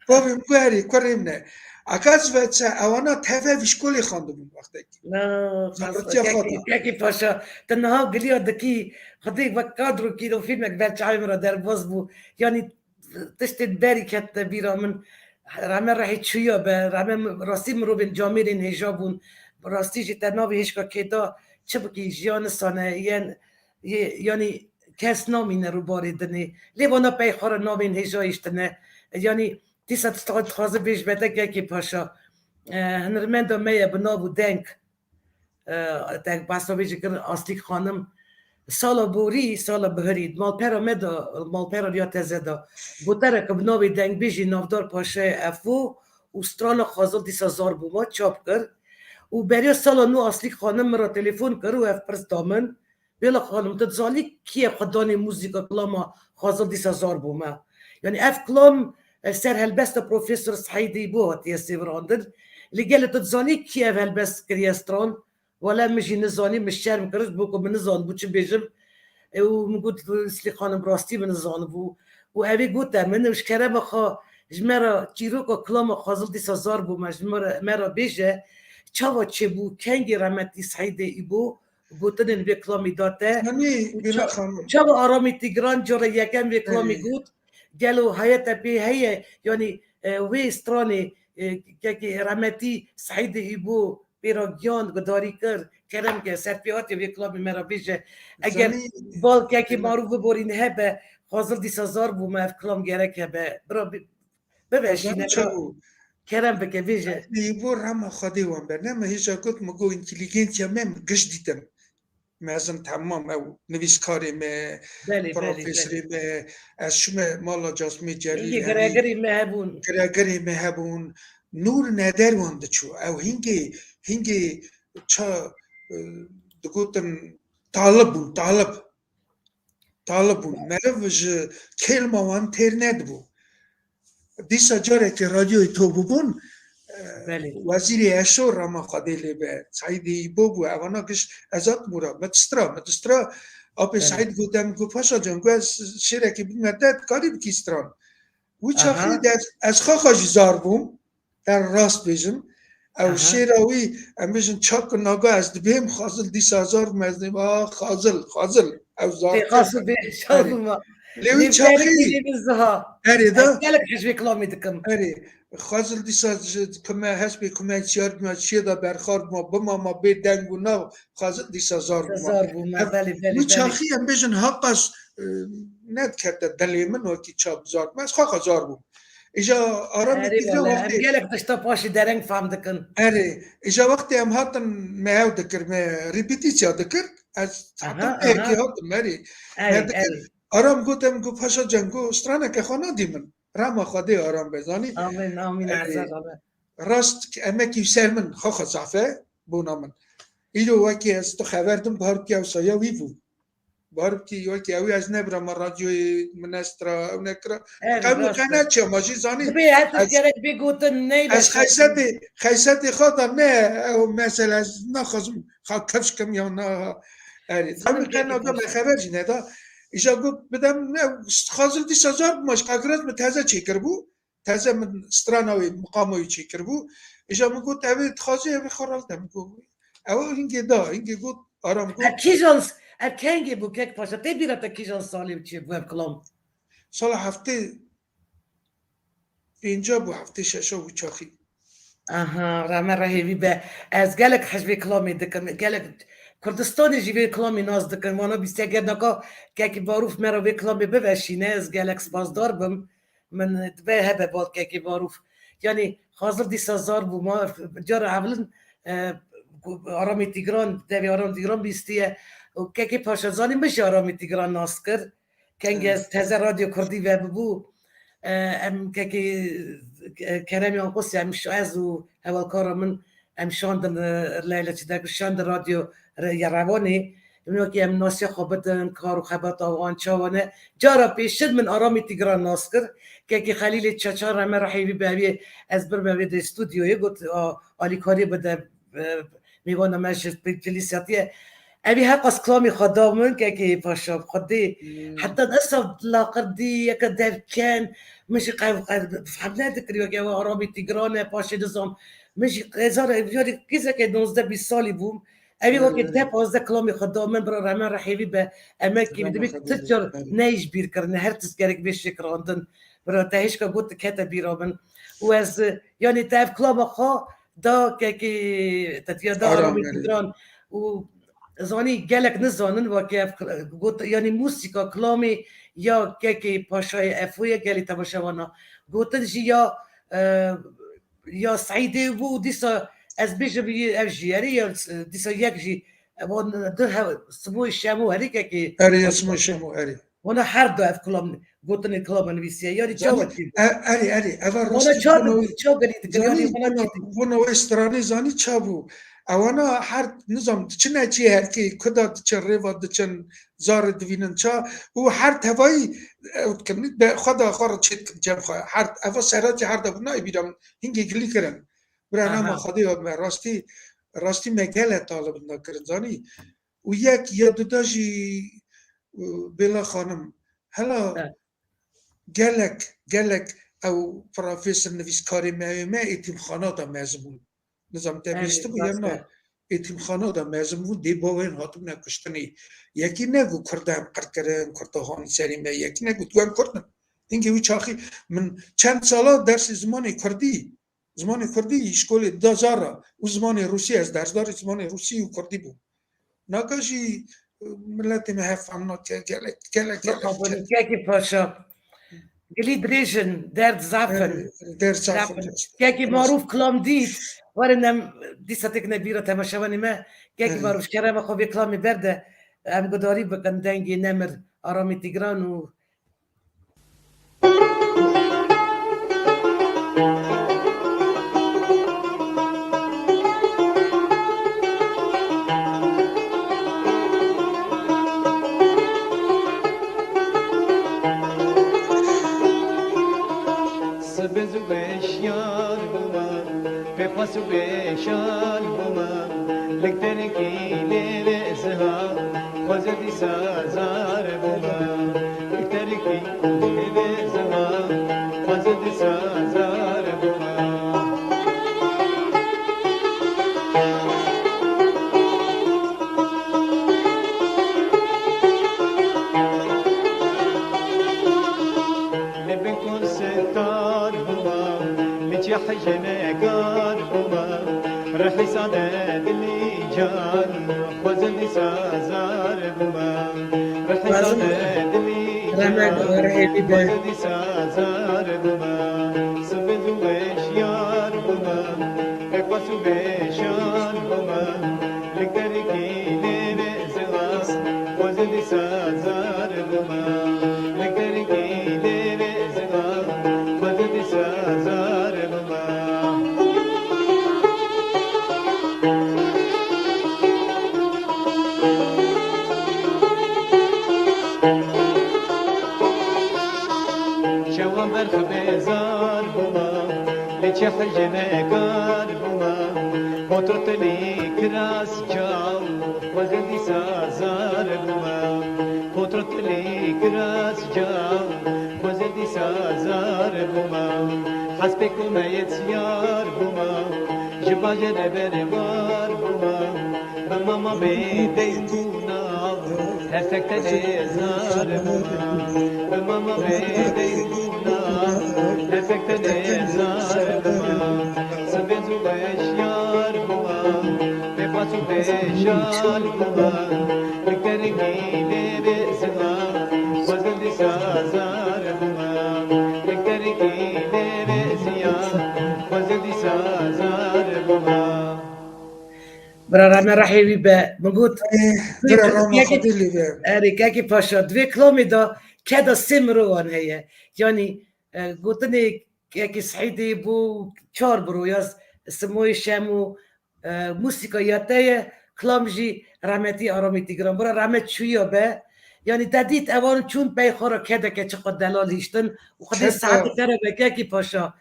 Bavê min got, erê, kurê min e. Aka ez ve çi, ewana tevî şkolê xwendibûn wextekî. Na, Zaroktiya xwe de. Kekî Paşa, tu niha giliya dikî, Xwedê wek kadrokî do fîlmek ber çavê min re derbas bû. Yanî tiştên berî ketine bîra min. Rame rehî çûya be, rame rastî mirovên camêrên hêja bûn. Rastî jî te navê hêşka kê da, çi bikî jiyan nisane, yên, yê, yanî kes namîne rûbarê dinê. Lê vana pey xwe re navên hêja hiştine. Yanî dîsa tu dixwaze bêj be te kekê paşa. E, Hunermenda me ye bi nav û deng. E, te behsa vê jî kir Aslîk Xanim. Sala borî, sala bihirî, malpera me de, malpera riya teze de, gotereke bi navê Dengbêjî Navdar Paşayê Efo û strana Xazil dîsa zar bûma çap kir. Û beriya sala nû Aslîk Xanim min re telefon kir û ev pirs da min. Bêla Xanim, tu dizanî kî ye xwedanê muzîka kilama Xazil dîsa zar bûma? Yanî ev kilam, e, ser helbesta Profesor Seîdê Îbo hatiye sêvirandin. Lê gelê tu dizanî kî ev helbest kiriye stran? Wele min jî nizanî, min şerm kir, ji bo ku min nizanibû çi bêjim. E, û min got, Aslîk Xanim, rastî min nizanibû. Û ev ê gote min, û ji kerema xwe ji me re çîroka kilama Xazil dîsa zar bûma, ji me re, me re bêje, çawa çêbû, kengî remetî Seîdê Îbo gotinên vê kilamî da te? Yanî, û Bêla ça-, Xanim. Çawa Aramî Tîgran cara yekem vê kilamî Erê. got? Gelo heye te pê heye? Yanî, e, wê stranê, e, kekê remetî Seîdê Îbo pê re giyan gudarî kir, kerem ke, serpêhatê vê kilamê me re bêje. Eger Zanî, bal kekê Bêla. Marûf biborîn hebe, Xazil dîsa zar bûma, ev kilam gerek hebe. Bira bi-, biveşîne, Zanî çawa bira. Kerem bike, bêje. Îbo rema Xwedê wan be. Ne, min hêja got, min got, întîlîgêntiya me, min giş dîtin. Mezin temam, ew nivîskarê me, Belê, belê, profesorê belê. me, ez çûme mala Casmê Celîl, Hingê hemî giregirê me hebûn. Giregirê me hebûn. Nûr neder wan diçû. Ew hingê, hingê ça, e, digotin talib bûn, talib. Talib bûn. Meriv ji kêlma wan têr nedibû. Dîsa carekê radyoyê to bûbûn, e, Belê. Wezîrê Eşo rema Xwedê lê be, Seîdê Îbo bû, evana giş Ezad Murad, me distra, me distra. Apê Belê. Seîd got, em got, Paşa can, got, ez şêrekê bidime te, dikarî bikî stran. Wî Aha. çaxî de ez, ez xaxa jî zar bûm, te rast bêjim. Ew Aha. şêra wî, em bêjin, çak û naga ez dibêm, Xazil dîsa zar bûm, ez dibêm, ah, Xazil, Xazil, ew zar Tê Xazil bê, şaz Erê. bûma. Lê wî Lê çaxî. Berî lê min ziha. Erê da. Ez gelek hej vê kilamê dikim. Erê. Xazil dîsa ji kume, hespê kume çiyar bûma, çiyê da berxar bûma, bima ma bê deng û nav, Xazil dîsa zar bûma. Zar bûma, Ev, belê, belê, wî belê. çaxî em bêjin, haqas, e, nedikete dilê min wekî çap zar bûma. Ez xaxa zar bûm. Îja Aramê Erê Tîgran wele, em wextê gelek tişta paşî dereng fam dikin. Erê, îja wextê em hatin me hev dikir, me repetîsiya dikir. Ez Aha, hatim, ê, aha. kê hatim, erê. Erê, Me dikir. erê. Aram got, em got, Paşa can, got, straneke xwe nadî min. Rema Xwedê Aram be, zanî? Amîn, amîn, Erê. Ezra be. Rast emekî ser min, xwe xwe zaf e, bona min. Îro wekî ez tu xeber dim, bar bikî ew saya wî bû. Bar bikî wekî ew ez nebirama radyoyê min nestra, ew nekira. Erê, Qewmî rast e. qene çi ma jî zanî. Dibê her tişt Ez, gerek bê gotin, neybe ez şaşin. Xeysetê, Xeysetê xwe da ne, ew mesele ez naxwazim xwe kifş kim ya na. Erê, Zanim qewmî qene pêkî da me baş. xeber jî neda. Îja got bidem ne, Xazil dîsa zar bûma, ji Qagraz min teze çêkiribû. Teze min strana wê, miqama wê çêkiribû. Îja min got, ew ê dixwazê, ew ê xwe rewte. Min got, ew hingê da, hingê got, Aram got. Ev kîjan s-, ev kengê bû, kek Paşa? Tê bîra te kîjan salê û çê bû ev kilam? Sala heftê pênca bû, heftê şeşa bû çaxî. Aha, reme rehê wî be. Ez gelek hej vê kilamê dikim. Gelek Kurdistanê jî vê kilamê nas dikin. Wana bîstiye ger naka kekî Barûf me re vê kilamê biveşîne, ez gelek spasdar bim. Min dibe hebe bal kekî Barûf. Yanî Xazil dîsa zar bû. Ma cara hevlin, e, Aramê Tîgran, devê Aramê Tîgran bîstiye. Û kekê Paşa zanî min jî Aramê Tîgran nas kir. Kengê Evet. ez teze Radyo Kurdî vebibû, e, em kekê, e, Kerem Yanqosî, em ş-, ez û hevalkara min, em şandin, e, Leyla Çidak şandin radyo re-, ya Rewanê. Em wekî em nasiya xwe bidin, kar û xebata wan çawa ne. Cara pêşin min Aramî Tîgran nas kir. Kekê Xelîlê Çaçar, reme rehê wî be, wê ez birme wê dê stûdyoyê, got, a, alîkariyê bide, e, mêvana me ji Tiflîsê hatiye. Evî heqas kilamê xwe da min, kekê Paşa, Xwedê. Hmm. Heta desa laqir dî, yeke derken, min jî qev, qev, fehm nedikir, weke ew Aramî Tîgran e, paşê nizam. Min jî hezar, yarî qîzeke nozdeh bîst salî bûm. Evî weke Hmm. deh pazdeh kilamê xwe da min, bira reme rehê wî be, emekê wî Reme dibê xwe tu bê, car tabii. neyj bîr kirine, her tişt gerek bê şêkirandin. Bira te hişka got kete bîra min. Û ez, e, yanî te ev kilama xwe da kekê, te diya da Aram Aramî Erê. Dîgran û zanî gelek nizanin wekî ev kil-, got, yanî mûsîka kilamê ya kekê Paşayê Efo ye gelî temaşevana. Gotin jî ya, e, ya Seîdê bû û dîsa ez bêjim yê ev jî erê ya dîsa yek jî, e, wan du hev-, Simoyê Şemo herî kekê Erê ya Paşa. Simoyê Şemo erê. Wana her du ev kilam, gotinê kilama nivîsiye. Yanî Zanî, çawa çî? e, erê, erê, eva Wana rastî çawa bûna, dikir, çawa gelî dikir? Yanî zanî, bûna, bûna wê stranê zanî ça bû. Ewana her, nizam, diçine çi herkê, kuda diçin, rêva diçin, zarê divînin ça. Û her tevayî, ew dikin, be, xwe da xwe re çê dikin cem xwe. Her, eva seracî her de bûna, ê bîra min hingê gilî kirin. Bira Aha. Nama Xwedê ya me, rastî, rastî me gele talibin da kirin, zanî. Û yek ya duda jî, û, Bêla xanim, hela Evet. gelek, gelek ew profesor nivîskarê me, me êtîmxana da mezin bûn. Nizam te Evet, bîstibû ya rast na, e. Êtîmxana da mezin bûn, dê bawên hatibûne kuştinê. Yekî ne got Kurda em qir kirin, Kurda hanî serê me, yekî ne got em Kurd in. Hingê wî çaxî min çend sala dersê zimanê Kurdî, zimanê Kurdî îşkolê da zara û zimanê Rûsî, ez dersdarê zimanê Rûsî û Kurdî bûm. Naka jî, e, miletê me hev fehm nake, gelek, gelek, gelek, Mixabin, gelek. Kekî Paşa. Gilî dirêj in, derd zaf in. Evet, derd zaf in. Zaf in. Kekî Marûf kilam dît, werin em dîsa têkine bîra temaşevanê me. Kekî Evet. Marûf, kerema xwe vê kilamê berde, em gudarî bikin dengê nemir Aramî Tîgran û Sibê zû beşyar bûma, pê xwe sibê şal bûma, lik tenikî lê lê ziha, xwezê dîsa zar bûma, lik tenikî lê lê ziha, xwezê dîsa zar bûma. Li bin kun sitar bûma, li çi hejine kar bûma, rihî sade dilî can, xwezin dîsa zar bûma. Rihî sade dilî can, xwezin dîsa zar bûma. Sibê zû weşyar bûma, pê xwe sibê şan bûma. Li kerikî lê lê ziva, xwezin dîsa zar bûma. Li kerikî lê lê ziva, xwezin dîsa zar bûma. Şewan berx bêzar bûma, li çi hejine kar bûma. Potrotilî kiras çaw, xwezin dîsa zar bûma. Potrotilî kiras çaw, xwezin dîsa zar bûma. Hespê ku me yê siyar bûma, ji bajêrê berê war bûma. Bi mama bê deng û nav, her tek tenê zar bûma. Bi mama bê deng û nav, her tek tenê zar bûma. Sibê zû weşyar bûma, bê xwes û bê şal bûma. Li kerikî lê bê ziman, xwezin dîsa zar bûma. Li kerikî lê bê ziyan, xwezin dîsa zar bûma. Bira rame rehê wî be. Min got, Eh, bira rama Xwedê lê be. Erê, Kekî Paşa, di vê kilamê de keda sê mirovan heye. Yanî, e, gotinê Kekî Sehîdê bû çar biro, ya Simoyê Şemo, e, mûsîka ya te ye, kilam jî rehmetî Aramî Tîgran. Bira rehmet çûya be. Yanî te dît ewan çûn pey xwe re kedeke çiqas delal hiştin û Xwedê Keda saetê te re be Kekî Paşa.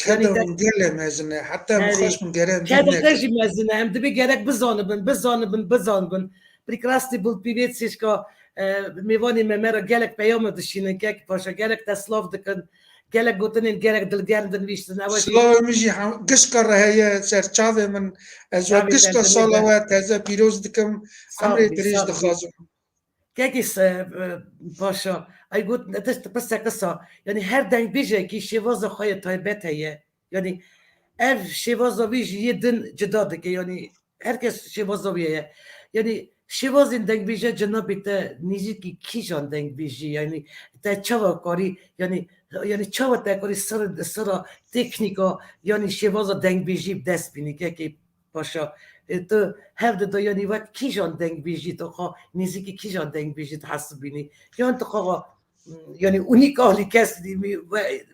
Yanî Keda te hûn gelê mezin e. Heta min Erê. Xweş min gerek Keda bîne. Te jî mezin e. Em dibê gerek bizanibin, bizanibin, bizanibin. Birîk rastî bûl pîvêt sêşka, e, mêvanê me me re gelek peyama dişînin, Kekî Paşa, gelek te silav dikin, gelek gotinên gelek dilgerm dinivîştin. Ew jî Silavê min jî hem gişka re heye ser çavê min. Ez we Çavê gişka te sala dilê we teze pîroz dikim. Sağ Emrê bî, dirêj sağ bî. Dixwazim. Kekî se, e, paşa. Ay got, ne tişt pirseke sa. Yanî her dengbêjekî şêwaza xwe yê taybet heye. Yanî ev şêwaza wî ji yê din cida dike. Yanî her kes şêwaza wî heye. Yanî şêwazên dengbêje cenabê te nêzîkî kîjan dengbêjî? Yanî te çawa karî? Yanî, yanî çawa te karî sira, sira teknîka, yanî şêwaza dengbêjî bi dest bînî? Kekê Paşa, e, tu hev dida, yanî wek kîjan dengbêjî tu xwe nêzîkî kîjan dengbêjî dihesibînî? Yan tu xwe, yanî, unîk alî kes dî-, we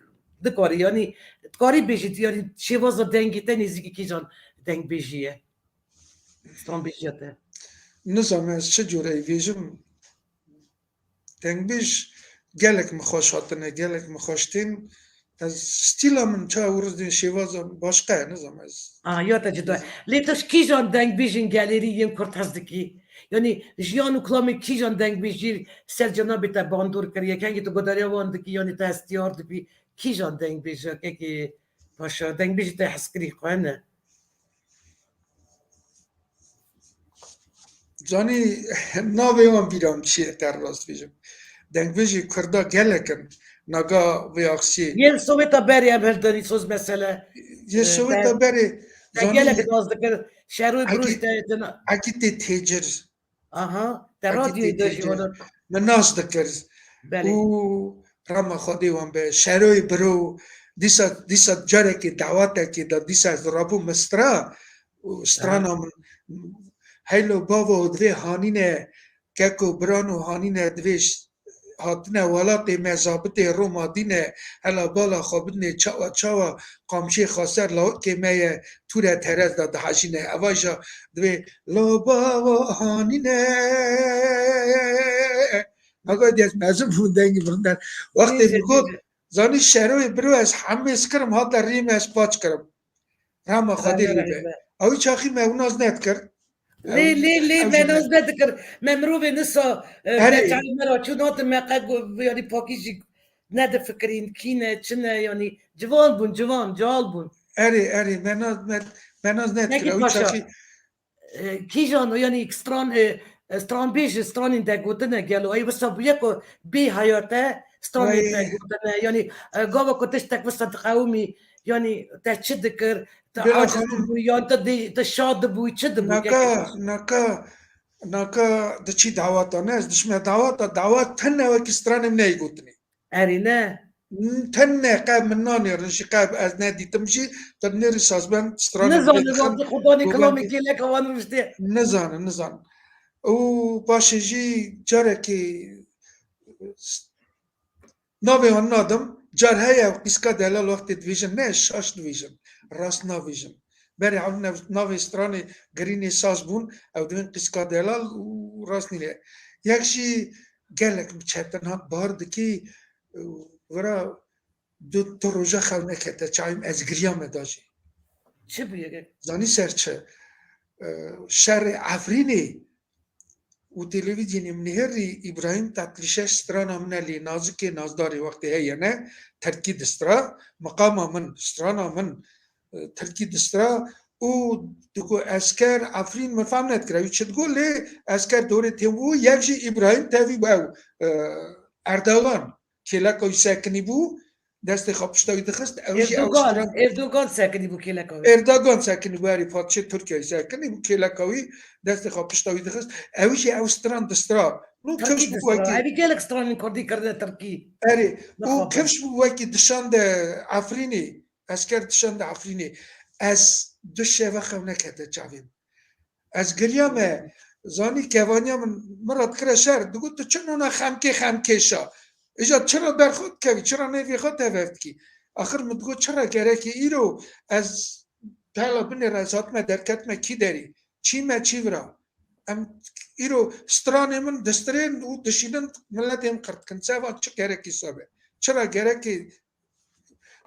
dikarî, yanî dikarî bêjî tu, yanî şêwaza dengê te nêzîkî kîjan dengbêjî ye? Stranbêjiya te. Nizam ez çi cûre bêjim. Dengbêj gelek min xweş hatine, gelek min xweş tên. Ez stîla min ça û rizdên şêwaza başqa ye, nizam ez. Ah, ya te cida. Lê tu ji kîjan dengbêjên gelêrî yên Kurd hez dikî? Yanî jiyan û kilamên kîjan dengbêjî ser cenabê te bandor kiriye? Kengî tu godariya wan dikî, yanî te hestiyar dibî? Kîjan dengbêjekekê Paşa, dengbêjî te hezkirî xwe ne? Zanî navê wan bîra min çi ye, te rast bêjim. Dengbêjê Kurda gelek in. Naga vê axsiyê. Yên Sowêta berê em hildanî soz mesele. Yên Sowêta berê. Te gelek nas dikir. Şeroy Bruj te dina. Egîtê Têcir. Aha, te radyoyê de jî wana. Min nas dikir. Belê. Û rama Xwedê wan be. Şeroyê biro, dîsa, dîsa carekê dawatekê de, dîsa ez rabûm Mistra û strana min, heylo bavo, divê hanîne, keko birano, hanîne, divê ş-, hatine welatê me, zabitê Roma dîne, hela bala xwe bidinê, çawa çawa, qamçê xaser lawikê me ye, tûre terez de dihejîne. Eva jî divê, lo bavo hanîne. Naga diyez mezin bûn dengî bixdar. Wextê min got, zanî şeroyê biro ez hemê skirim, hate rî me ez paç kirim. Rama Xwedê lê be. Ew çaxî me ew nas nedikir. Lê, lê, lê, me nas nedikir. Me mirovê nisa, e, me çayê me ra çû natin, me qe go-, yanî pakî jî nedifikirîn, kî ne, çi ne, yanî ciwan bûn, ciwan, cal bûn. Erê, erê, me nas, me, me nas nedikir. Ew çaxî, e, kîjan, yanî stran, e, e, stranbêj, stranên de gotine gelo. Ey wisa bûye ku bê heyate stranên de gotine. Yanî, e, gava ku tiştek wisa diqewimî, yanî te çi dikir? Te aciz dibû, yan te dê, te şad dibû, çi dibû? Naka, naka, naka diçî dawata ne, ez dişme dawata, dawat tenne wekî stranê min neyê gotinê. Erê ne. Tenne qe min nanêrin jî, qe ez nedîtim jî, tu nêrî sazbend stranê min nizane, nêdixin, wextê Xudanê kilamê kêleka wan rûştê. Nizane, nizane. Û paşê jî carekê Navê wan nadim, car heye ew qîska delal wextê divêjin, ne şaş divêjin, rast navêjin. Berê ew nav-, navê stranê girînê saz bûn, ew divên qîska delal û rast nîne. Yek jî gelek bi çetin hat, bar dikî, vira du, du roja xew nekete çayim, ez giriyame da jî. Çi bûye? Zanî ser çi? E, şerê Efrînê û televîzyonê min nihêrî Îbrahîm Tatlîşeş strana min e lê nazikê nazdarê wextê heye ne, tirkî distra, miqama min, strana min, e, tirkî distra û digo esker Efrîn min fam nedikira wî çi digo lê esker dorê têm bû, yek jî Îbrahîm tevî bû ew, e, Erdogan kêleka wî sekinî bû, destê xwe pişta wî dixist, ew jî ew Erdogan, stran Erdogan sekinî bû kêleka wî. Erdogan sekinî bû, herî padşê Tirkiyeyê sekinî bû, kêleka wî destê xwe pişta wî dixist, ew jî ew stran distra. Nû kifş bû wekî. Evî gelek stranên kurdî kirine tirkî. Erê, û kifş bû wekî dişande Efrînê, esker dişande Efrînê. Ez du şeve xew nekete çavê min. Ez giriyame, zanî kevaniya min, min re dikire şer, digot, "Tu çi nona xemkê xemkêşa? Îja çira ber xwe dikevî, çira nêvê xwe tevev dikî?" Axir min digot, "Çira gerekê îro ez hela binê re ez hatime derketime kî derî? Çî me çî vira? Em îro stranê min distirên û dişînin, miletê min qir dikin. Seva çi gerekî sabe? Çira gerekê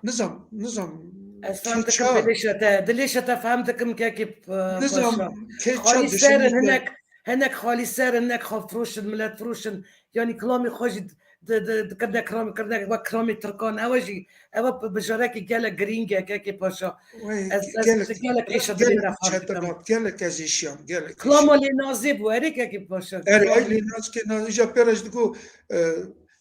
Nizam, nizam. Ez fehm dikim dilêşa te, dilêşa te fehm dikim kekê, e, nizam, Paşa. Xalî ser in, hinek, hinek xalî ser in, hinek xwe firoşin, milet firoşin. Yanî kilamê xwe jî di, di, di kirine kiramî, kirine wek kiramî Tirkan. Ew jî, ew bi-, bijarekî gelek girîng e, kekê Paşa. Wê, Ez, ez gelek, gelek êşa gelek dilê te xweş dikim. Çetin hat, gelek ez êşiyam, gelek Kilama êşiyam. Lê Nazê bû, erê kekê Paşa. Erê, ay Lê Nazkê, na-, îja pê re jî digo, e,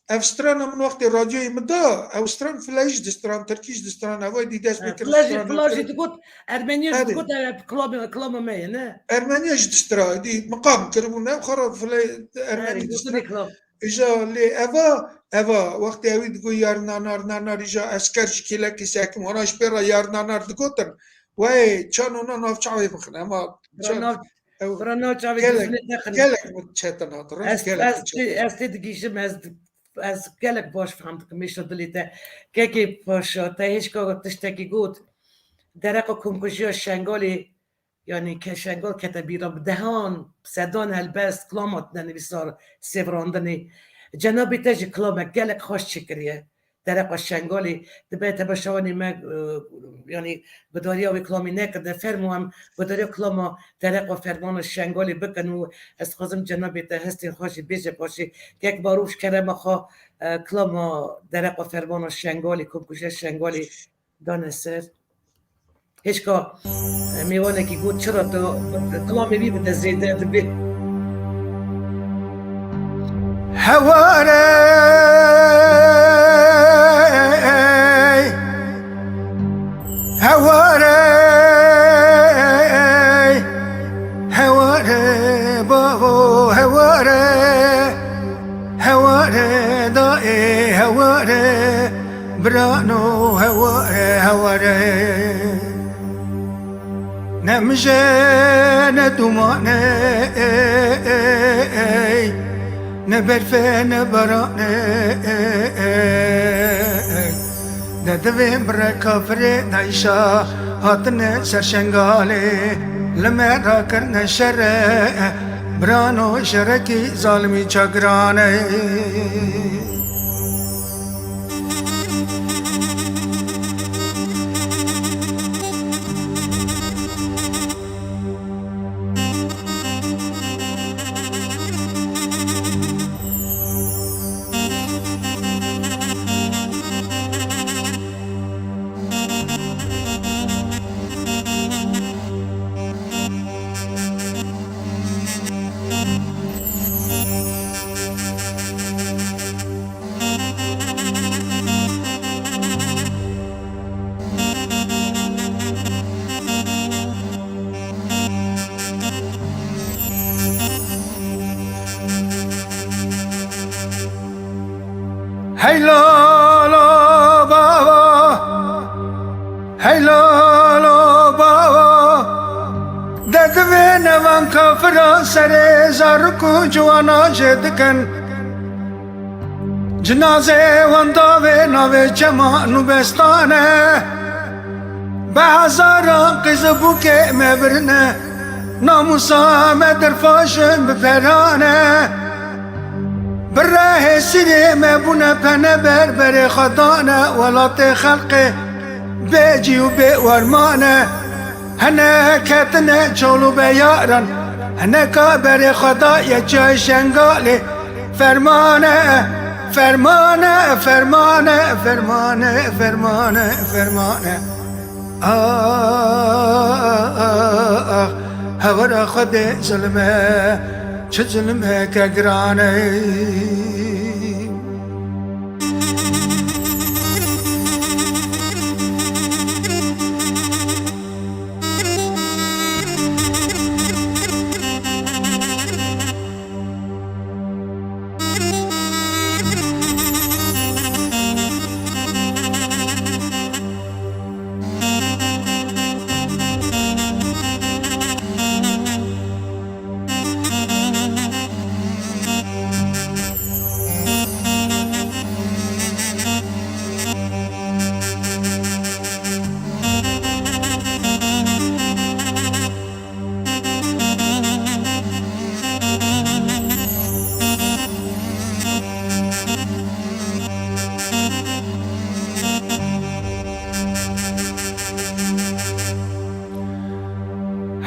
ev strana min wextê radyoyê min da, ew stran fileyî jî distran, tirkî jî distran, ew dî dest pê Ha, kir fila jî, stran fila jî digot, Ermeniya jî Erê. Digot, ev kilama, kilama me ye, ne? Ermeniya jî distra, dî miqam kiribû, ne? Xwe re fileyî Ermenî Erê, distran. Gotinê kilam. Îja lê eva, eva, wextê ewî digo yar nanar, nanar, îja esker ji kêlekê sekim, wana ji pê re yar nanar digotin. Wey, çan ona nav çavê bixin, ema Bira çan nav, ew bira nav çavê gelek, gözüne dexin. Gelek min çetin hat, rast Ez, gelek ez, min çetin. Tê, ez tê digihîjim, ez di-, ez gelek baş fehm dikim, mêşa dilê te. Kekê Paşa, te hêşka tiştekî got. Dereqa komkujiya Şengalê, yanî ke Şengal kete bîra, bi dehan, sedan helbest, kilama tine nivîsar, sêvirandinê. Cenabê te jî kilamek gelek xweş çêkiriye. Dereqa Şengalê, dibe temaşevanê me, e, yanî gudariya wê kilamê nekirine, fermo em gudariya kilama dereqa fermana Şengalê bikin û ez dixwazim cenabê te hestên xwe jî bêje paşê. Kek Barof ji kerema xwe, e, kilama dereqa fermana Şengalê, komkujiya Şengalê dane ser. Hêşka, e, mêvanekî got, çira tu kilamê wî bi te zêde dibe? Heware, heware, heware, bavo, heware, heware, daê, heware. Birano heware, heware. Ne mije, ne dumane, ne berfe, ne barane. De divê bi re kafirê dayşa hatine ser Şengalê, li me rakirine şere, birano şerekî zalimî çagiran e. Hey lalo baba, hey lalo baba, de divê nevan kafiran serê zarok û ciwana jê dikin. Cinazê wan davê navê çeman û bestan e. Bi hezaran qîz û bûkê me birine. Namûsa me dirfaşin bi peran e. Bi rehê sîrê me bûne peneber berê xwe dane welatê xelqê bê cî û bê werman e. Hene ketine çol û beyaran, hene ka berê xwe daye çay Şengalê. Fermane, fermane, fermane, fermane, fermane, fermane. Ah, ah, ah, hewara Xwedê zulme, çi zulmeke giran e.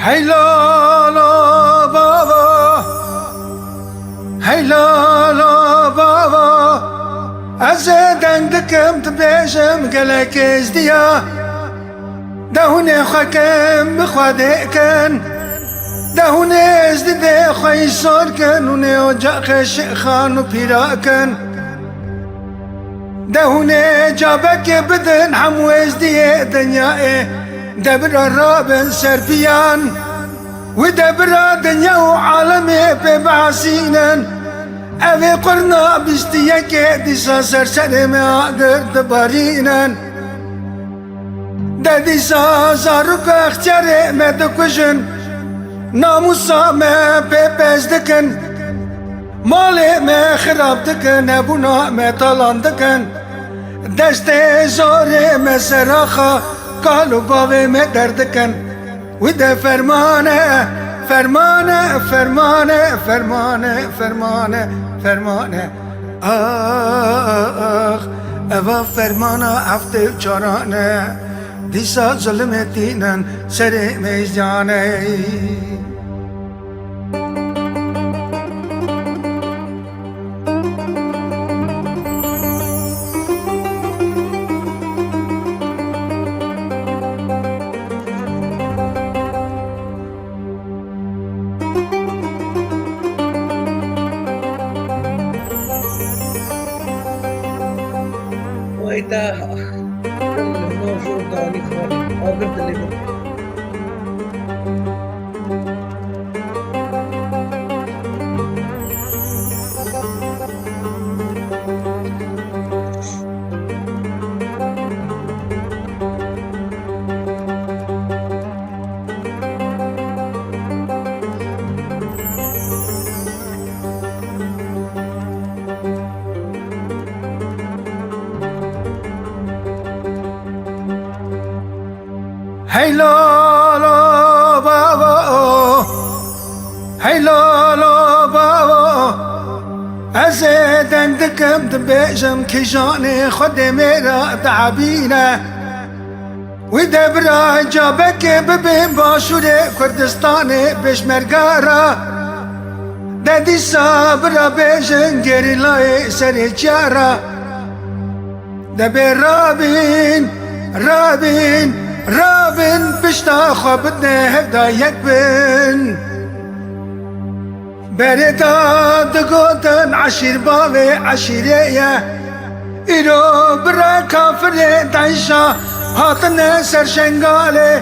Hey lalo baba, hey lalo baba, Ez ê deng dikim, dibêjim gelek êzdiya. De hûn ê xwe kin, bi Xwedê kin. De hûn êzdî dê xwe îsor kin, hûn ê ocaxê şêxan û pîra kin. De hûn ê cabekê bidin hemû êzdiyê dinyayê. De bira rabin ser piyan. Wî de bira dinya û alemê pê bihesînin. Ev ê qurna bîst û yekê dîsa ser serê me agir dibarînin. De dîsa zarok û extiyarê me dikujin, namûsa me pê pez dikin. Malê me xirab dikin, hebûna me talan dikin. Destê zorê me seraxa kal û bavê me derdikin. Wî de fermane, fermane, fermane, fermane, fermane, fermane. Ax, eva fermana heftê û çaran e. Dîsa zulmê tînin serê mêzane. Wayda, no jor danî xwe, agir dilê min. Hey lalo babo, hey lalo babo, ez ê deng dikim, dibêjim kîjanê Xwedê mêra diebîne. Wî de bira cabekê bibin başûrê Kurdistanê pêşmerga re. De dîsa bira bêjin gerîlayê serê çiya re. Debê rabin, rabin, rabin, pişta xwe bidne hevda yek bin. Berê de digotin eşîr bavê eşîrê ye. Îro bira kafirê DAIŞa hatine ser Şengalê.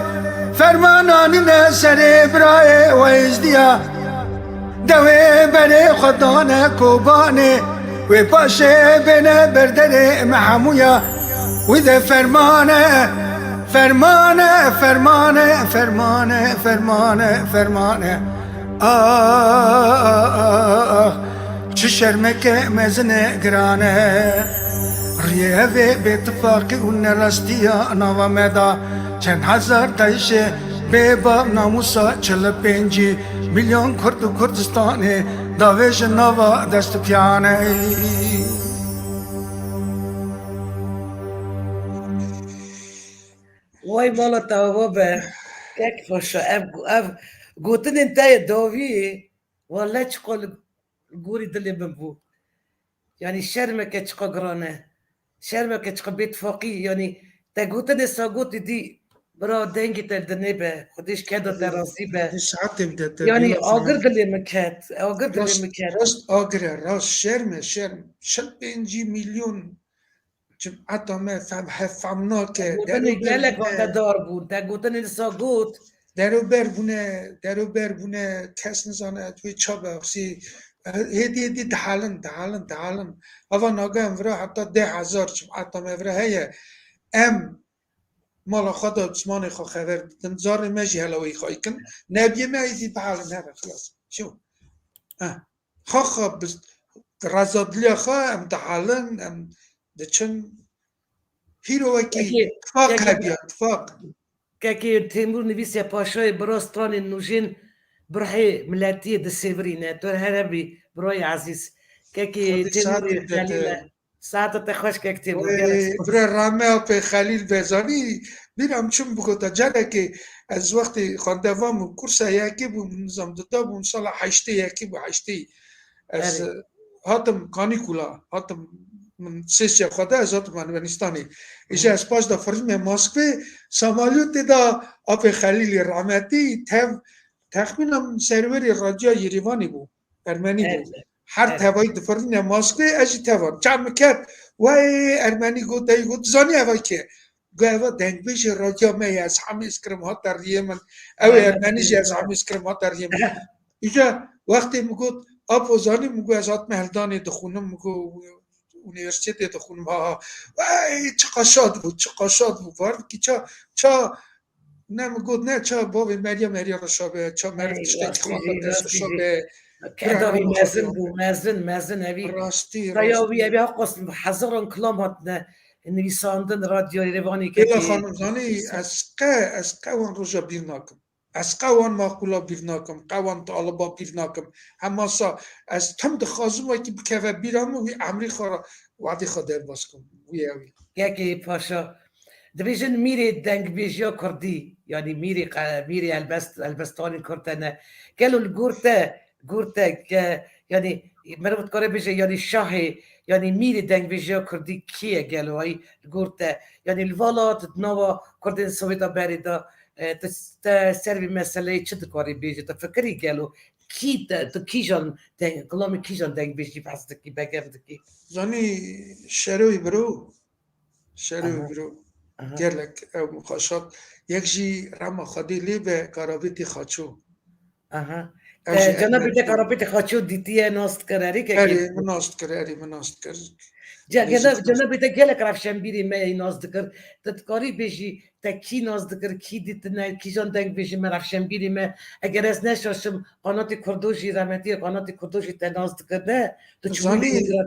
Ferman anîne serê birayê we êzdiya. De wê berê xwe dane Kobanê, wê paşê bêne berderê me hemûya. Wî de fermane, fermane, fermane, fermane, fermane, fermane. Ah, çi şermeke mezin e, giran e. Riyê evê bêtifaqî û nerastiya nava me da. Çend hezar DAIŞê bê bav namûsa çil û pêncî milyon Kurd û Kurdistanê davêjin nava dest û piyanê. Way mala te ava be. Kek Paşa, ev, ev gotinên te yê dawiyê, wele çiqa li gorî dilê min bû. Yanî şermeke çiqa giran e. Şermeke çiqa bêtifaqî. Yanî te gotinê sa gotî dî, bira dengê te dinê be. Xwedê ji keda te razî be. Di saetê bide te. Yanî agir dilê min ket. Agir dilê min ket. Rast agir e, rast şerm e, şerm. Çil pêncî milyon Cimeta me fehm, hevfehm nake. Te gotinê gelek wextedar bûn. Te gotinê disa got. Derober bûne, derober bûne, kes nizane ez wê ça bexsî. Hêdî hêdî dihelin, dihelin, dihelin. Ava nagehên vira heta deh hezar cimeta me vira heye. Em mala xwe de zimanê xwe xeber didin. Zarê me jî hela wê xwe kin. Nebiyê me êzî bihelin heve xilas. Şo. Eh. Xwe xwe bi rezadiliya xwe em dihelin, em diçin. Hîro wekî tifaq hebiya, tifaq. Kekê Têmûr nivîsiye Paşayê bira stranên nûjên birhê miletiyê disêvirîne. Tu her hebî birayê ezîz. Kekê Têmûrê Xelîle. Saeta te xweş kek Têmûr. Bira rame apê Xelîl Bezanî, bîra min çi min bigota. Carekê ez wextê xwendevana bûm, kursa yekê bûm, nizam dida bûm, sala heştê yekê bû, heştê. Ez hatim kanîkula, hatim Min sêsiya xwe de ez hatim Ermenistanê. Îja ez paş de firîne Moskvê, Samalyotê de apê Xelîlî rahmetî tev texmîna min serwerê radyoya Yerîvanê bû. Ermenî bû. Her tevayî difirîne Moskvê, ez jî tevan. Çav min ket, wey Ermenî got, ey got, zanî eva kê? Got, eva dengbêjê radyoya me ye, ez hemêz kirim hate riyê min. Ew ê Ermenî jî ez hemêz kirim hate riyê min. Îja wextê min got, Apo zanî, min got, ez hatime Hildanê dixwînim, min got, unîversîtetê dixwînim, ha, ha. Ey, çiqa şad bû, çiqa şad bû. Var dikî ça, ça, ne min got, ne ça bavê meriya, meriya reşa be, ça meriv tiştekî xwe dest reşa be. Kedavî mezin bû, mezin, mezin evî. Rastî, raya wî evî haqas hezaran kilam hatine nivîsandin, radyo Yerevanê kekê. Xanim zanî, ez qe, ez qe wan roja bîr nakim. Ez qe wan maqûla bîr nakim, qe wan taliba bîr nakim. Hema sa ez tim dixwazim wekî bikeve bîra min, wî emrî xwe re wadî xwe derbas kim. Wî ewî. Kekê Paşa, dibêjin mîrê dengbêjiya kurdî, yanî mîrê qe-, mîrê helbest-, helbestanên kurd hene. Gelo li gor te, gor te ke, yanî meriv dikare bêje, yanî şahê, yanî mîrê dengbêjiya kurdî kî ye gelo, ay li gor te? Yanî li vala tu di nava kurdên Sowêta berê de, e, tu, te ser vê meseleyê çi dikarî bêjî? Tu fikirî gelo kî te, tu kîjan deng-, kilamê kîjan dengbêjî behs dikî, begev dikî? Zanî Şeroyê biro, Şeroyê biro. Gelek ew min xwe şand. Yek jî rehma Xwedê lê be Karabêtê Xaço. Aha. Ew jî Cenabê te Karabêtê Xaço dîtiye, nas dikir, erê kekê? Erê, min nas dikir, erê, min nas dikir. Cenabê te gelek rewşenbîrê me yê nas dikir. Te dikarî bêjî, te kî nas dikir, kî dîtine, kîjan dengbêjê me, rewşenbîrê me? Eger ez neşaşim, Qanatê Kurdo jî, rehmetî ye, Qanatê Kurdo jî te nas dikir, ne? Tu çûyî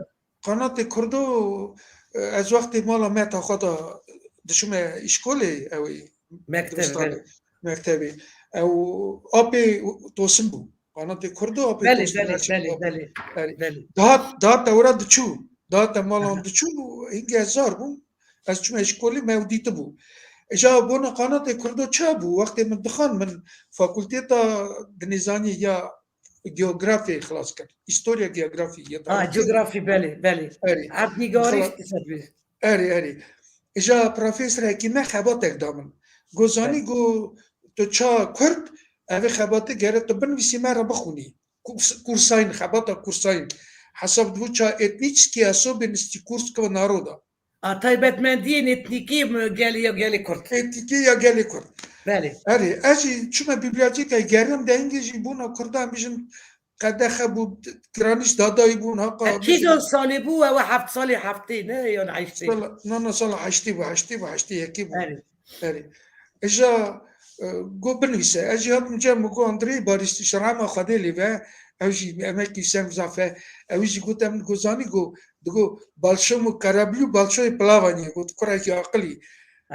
Qanatê Kurdo, e, ez wextê mala me taxa da dişime îşkolê, ew ê Mekteb, dibistanê, belê. Mektebê. Ew apê Tosin bû. Qanatê Kurdo apê Belê, Tosin belê, belê, belê, belê. Dihat, dihat te wira diçû. Dihat te malan diçû, hingê ez zar bûm. Ez çûme îşkolê me ew dîtibû. Îja bona Qanatê Kurdo çi bû? Wextê min dixan, min fakulteta dinêzanî ya Geografyayê xilas kir. Historia geografî ya Ha, tarîxê. Geografî, belê, belê. Erê. Erdnîgarî Xila- îşte ser bî. Erê, erê. Îja profesorekî me xebatek da min. Go zanî, Evet. Go tu ça Kurd, evê xebatê gere tu binivîsî me re bixwînî. Kurs-, kursayîn, xebata kursayîn. Hesab dibû ça etnîçkî esobên istî kurs kiva naroda. A, taybetmendiyên etnîkî mi gelê ya gelê Kurd? Etnîkî ya gelê Kurd. Belê. Erê, ez jî çûme bibliyotêkayê gerim de hingê jî bûna Kurdan bijin qedexe bû, giranîş dadayî bûn, haqa E, kîjan salê bû? Ew heft salê heftê ne, yan heştê? Sala, na, na, sala heştê bû, heştê bû, heştê yekê bû. Erê. Erê. Îja, e, go binivîse. Ez jî hatim cem min go Andrê Barîstî, şerema Xwedê lê be, ew jî emekî sem zafe. Ew jî got em go zanî go, digo Balşo mu Karablî û Balşoyê Pilavanî ye, got kurekî aqilî.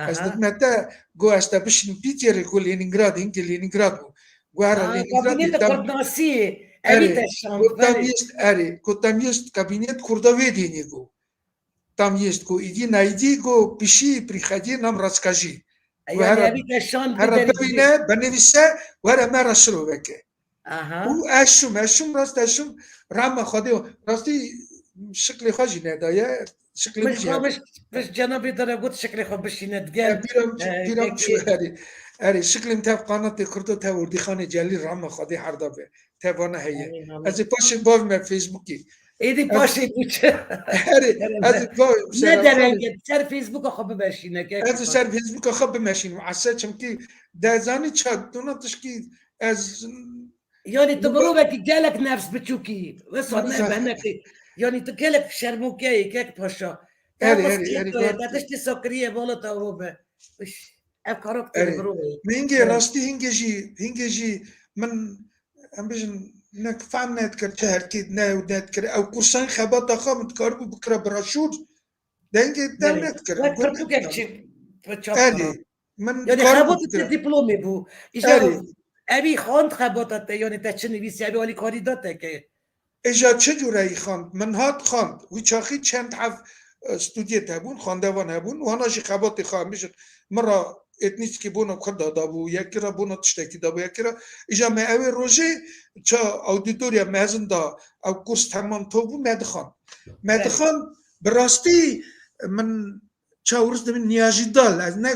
Ez Aha. Didime te, go ez te bişînim Pîtêrê, go Lênîngrad, hingê Lênîngrad bû. Go here Ha, Lênîngradê kabîneta tam kurdnasî, evî Erê, te şand, go tam belê. Yest, erê, go tam yest kabînet kurda vê dînî go. Tam yest go îdî naydî go pişî prîxedî nam raskajî. Go Yani here, evî te şand here biderî bibîne, binivîse, were me re şiroveke. Aha. Û ez şûm, ez şûm rast, ez şûm rama Xwedê, rastî şiklê xwe jî nedaye, şiklê min jî hebe. Min cenabê te re got şiklê xwe bişîne digel. E, bîra min çû, e, bîra min çû, erê. Erê, şiklê min tev qanatê Kurdo, tev Urdîxanê Celîl rama Xwedê herda be. Tevana heye. Amin, amin. Ez ê paşê bavime Facebookê. Êdî paşê bû çi? Erê, ez ê bavim. Ne derenge, ser Facebooka xwe bimeşîne, kek. Ez ê ser Facebooka xwe bimeşînim. Ese çimkî dezanî ça, dona tişkî ez Yani tu mirovekî gelek nefs biçûkî. Wesa ne benekî. Yani tu gelek şermokeyî, kek Paşa. Erê, erê, erê, te tiştê sakiriye bala te ro be. Iş, ev karakterê mirovê. Min hingê rastî, hingê jî, hingê jî min, em bijin, ne fam nedikir, çi herkê ne û nedikir. Ew kursan xebata xwe min dikaribû bikira broşûr. Dengê te nedikir. Wek pirtûkek çi çap kira. Min yani xebata te diplomê bû. Îja evî xand xebata te, yani te çi nivîsî, evî alîkarî da te ke. Îja çi cûreyî xand? Min hat xand. Wî çaxî çend heb, e, studiyê hebûn, xandevan hebûn. Wana jî xebatê xwe em bijin. Min re etnîskî bona Kurda dabû, yekî re bona tiştekî dabû, yekî re. Îja me ewê rojê ça auditoriya mezin da ew kurs temam tov bû, me dixan. Me dixan, Bi rastî min çawiris dibin niyajî dal. Ez ne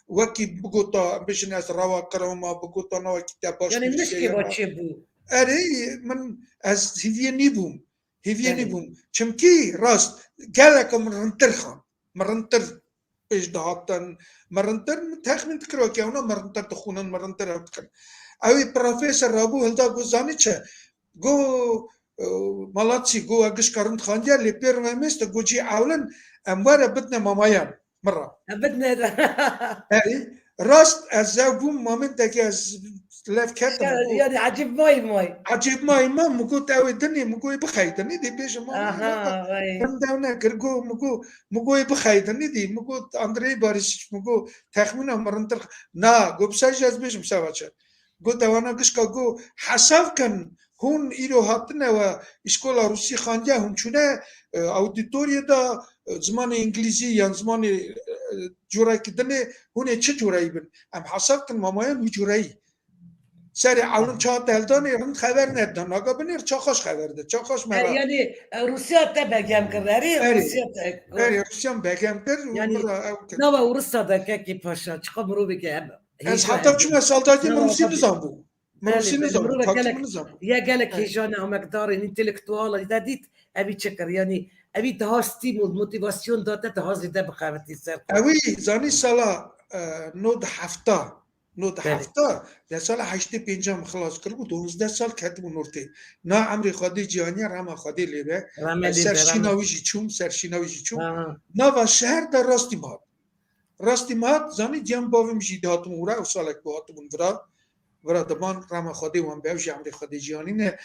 wekî bigota, em bêjin ez rawa qirewma, bigota na wekî te baş Yani nişkê ba çêbû. Erê, min ez hîviyê nîbûm. Hîviyê Yani. nîbûm. Çimkî rast, geleka min rintir xan. Min rintir pêş dihatin. Min rintir, min texmîn dikir wekî ewna min rintir dixwînin, min rintir ew dikin. Ew ê profesor rabû hilda got zanî çi? Got, e, Malatçî, got, we gişka rind xandiye, lê pê rivemêste, got, cî ewlin, em were bidne mamayan. Min ra. Em bidne. Erê, rast, ez ew bûm, mamêntekî ez lev ketim. Ya, Got, yani, ecêb mayî may. Ecêb mayî ma, min got, ew ê dinê, min got, ê bixeydinê, dê bêje ma, Aha, vay. Min dew nekir, got, min got, min got, ê bixeydinê, dî, min got, Andrei Barisic, min got, texmîna min rintir, na, got, bi ser jî ez bêjim, seva çi. Got, ewana gişka got, hesav kin, hûn îro hatine we îşkola Rûsî xandiye, hûn çûne, e, auditoriyê de, e, zimanê îngilîzî yan zimanê, e, curekî dinê, hûn ê çi cureyî bin? Em hesav kin mamayan wî cureyî. Serê ewlin çawa te hildanê, rind xeber nedida. Naga binêr çaxaş xeber de, çaxaş me Her ra. yani, e, Rûsya te begem kir, erê Erê, Rûsya te. erê, Rûsya min begem kir û Yani, min ra ew kir. nava Rûsya de kekî paşa, çiqa mirovê ke em Ez hêja heta hebe. çûme saldatî min Nava Rûsî xwe nizanbû. Min Belê, Rûsî belê. nizanbû, Mirovek takî gelek, min nizanbû. ya gelek Erê. hêjane, emekdarê, întelektuala, te dît, evî çi kir? Yani, evî daha stîmul, motivasyon da te, daha zêde bixebitî ser xwe. Ewî, zanî sala, e, nod hefta, nod Belê. hefta, de sala heştê pênca min xilas kiribû, duwazdeh sal ketibû nortê. Na emrê Xwedê cîhaniye, rema Xwedê lê be. Rema Ez lê ser be, şîna rema. wî jî çûm, ser şîna wî jî çûm. Ha. Nava şeher de rastî min hat. Rastî min hat, zanî, diyan bavê min jî dihatin û ra, ew salek bû hatibûn vira. Vira diman, rema Xwedê wan be, ew jî emrê Xwedê cîhanî ne.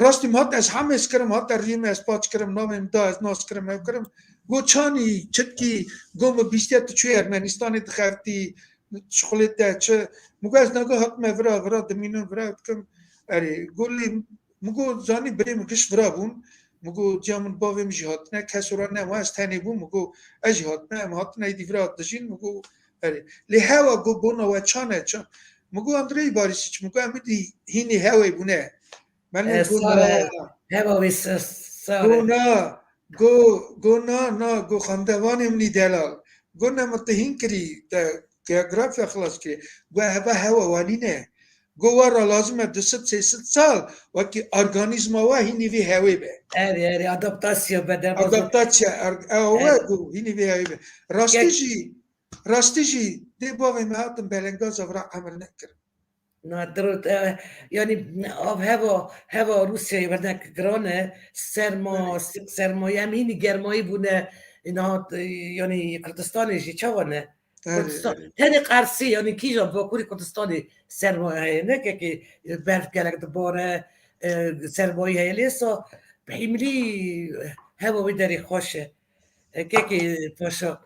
Rastî min hat, ez hemêz kirim, hat, ez rîm, ez paç kirim, navê min da, ez nas kirim, ew kirim. Got, çanî, çitkî, got, min bîstiye tu çûyî Ermenistanê dixeftî, şixulê te çi? Min got, ez naga hatime vira, vira dimînim, vira dikim. Erê, got, lê Min got, zanî birê min giş vira bûn. Min got, diya min bavê min jî hatine, kes ora nema, ez tenê bûm. Min got, ez jî hatime, em hatine êdî vira dijîn. Min got, erê. Lê hewa got, bona we çan e, çan? Min got, Andrei Barisic, min got, em êdî hînî hewê bûne. Min E, got, sare, na. hewa wê se-, sare. Got, na, got, got, na, na, got, xandevanê min î delal. Got, ne, min tu hîn kirî, te geografya xilas kirî. Got, heva hewa wanî ne. Got, wara lazim e du sed sê sed sal wekî organîzma we hînî vê hewê be. Erê, erê, adaptasya be, derbas Adaptasya, er-, ew e Erê. got, hînî vê hewê be. Rastî Gel- jî, rastî jî dê bavê me hatin belengaza vira emir nekirin. Na, dirot, e, yani, av heva, heva Rûsyayê vernek giran e, serma, Erê. sik sermayê, em hînî germayî bûne, niha, e, yani, Kurdistanê jî çawa ne? Erê, Kurdistan, erê. tenê Qersî, yanî kîjan Bakurê Kurdistanê sermaye heye, ne kekê berf gelek dibare, e, sermayî heye. Lê sa bi hîmlî hewa wê derê xweş e. E, kekê paşa,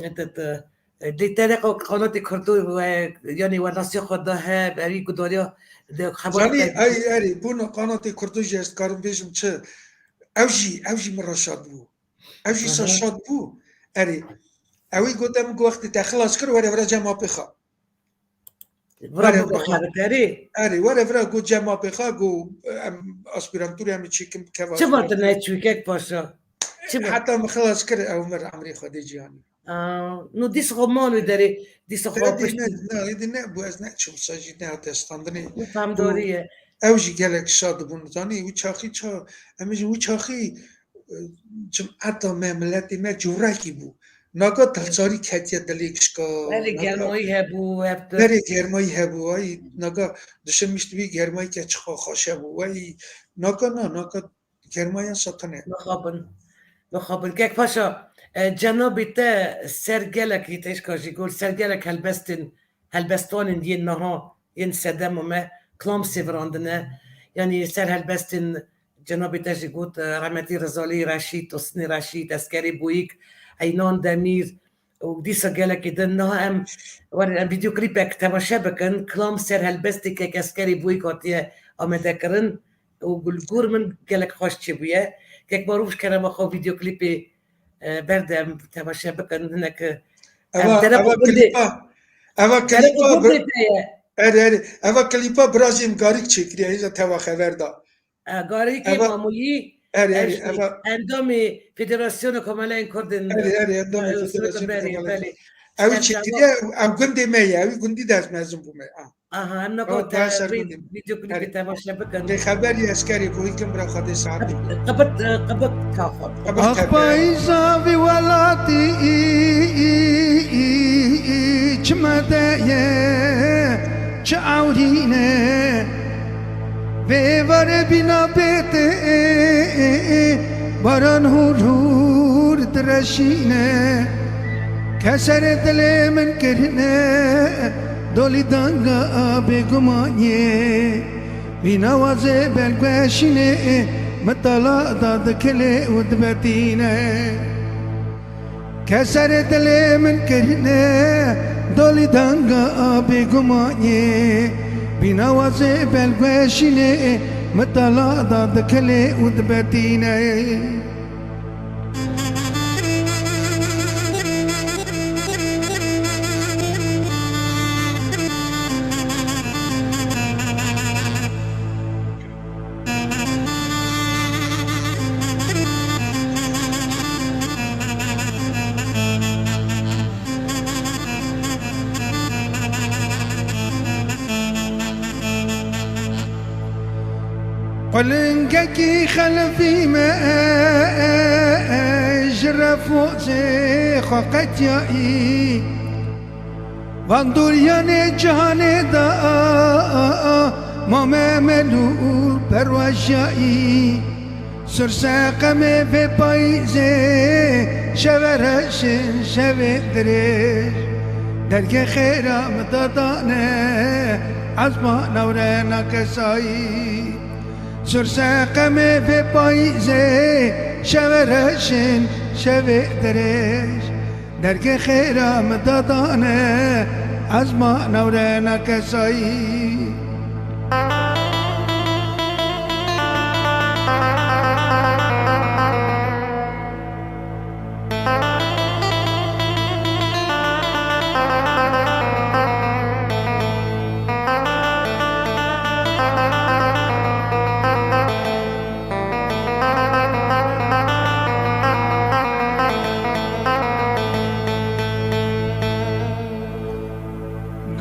e, te, te, e, lê te ne qanatê Kurdo we, yanî we nasiya xwe da he, evî gudariya de xebatê Zanî, te ey, erê, bûna qanatê Kurdo jî ez dikarim bêjim çi? Ew jî, ew jî min re şad bû. Ew jî sa Aha. şad bû. Erê. Ewî got, em got, wextê te xilas kir, were vira cem apê xwe. Vira Were bû vira. xwe, erê. Erê, were vira got cem apê xwe, got, em aspirantûrê em ê çêkim keva Çi aspirantûrê. vatine çûkek paşa? Çi va- Heta min xilas kir, ew mir emrê Xwedê cîhanî. Aa, no dîsa xwe man wê derê, dîsa xwe Êdî pişt- ne, ne, êdî ne, bû ez ne çim sa jî ne hate standinê. Bû Bû, famdorî ye. ew jî gelek şad bûn. Zanî, wî çaxî ça, em jî wî çaxî, e, cimeta me, miletê me cûrekî bû. Naga dilsarî ketiye dilê gişka. Berê Naga germayî hebû, hevtir. Berê germayî hebû. Ay, naga dişemişt wî germayî ke çiqa xweş hebû. Ay, naga na, naga Germaya satane. Mixabin. Mixabin. Kek Paşa, e, cenabê te ser gelek hîtêşka jî got, ser gelek helbestên, helbestvanên yên niha, yên sedema me, klam sêvirandine. Yanî ser helbestên cenabê te jî got, e, rehmetî Rizalî Reşîd, Tosnî Reşîd, Eskerî Boyîk, Eynan Demîr, û dîsa gelekî din. Niha em werin em vîdeoklîpek temaşe bikin. Klam ser helbestê kek Eskerî Boyîk hatiye amadekirin û li gor min gelek xweş çêbûye. Kek Marûf ji kerema xwe vîdeoklîpê, e, berde em temaşe bikin. Hinek, e, em Eva, dere eva gundê, klîpa, eva dere klîpa gundê bir-, te ye. Erê, erê. Eva klîpa birazîm Garîk çêkiriye, hêja teva xever da. E, Garîkê Eva Mamûyî, Erê, erê, Erşî, eva endamê Federasyona Komeleyên Kurdên, erê, erê, endamê e, Federasyona Sûrê, belê, Komeleyên belê. Ew çêkiriye, ew gundê me ye, ew gundî de ez mezin bûme. Ah. Aha, em nako te vê vîdeo klîpê temaşe bikin. Lê xeberî eskerê ku hîkim bira xwe dê saetî. Qibit, qibit ka xwe. Qibit Ax payîza vî welatî çi mede ye, çi ewrîne. Vê êvarê bîna bêtê baran hûr hûr direşîne. Keserê dilê min kirine dolî danga bêgumaniyê. Vîna wazê belgueşînê mitala da dikilê û dibetîne. Keserê dilê min kirine dolî danga bêgumaniyê. Bîna wazê belgueşînê mitala da dikilê û dibetîne. Qulingekî xelfî me ji refozê xwe qetiyayî. Van dûriyanê cihanê de mame melûl perwajiyayî. Surse qemê vê payîzê şeve reşin şevê dirêj. Dergê xêra min dadane ezma newre nakesayî. Surse qemê vê payîzê şeve reşin şevê dirêj. Dergê xêra min dadane ezma newre nakesayî.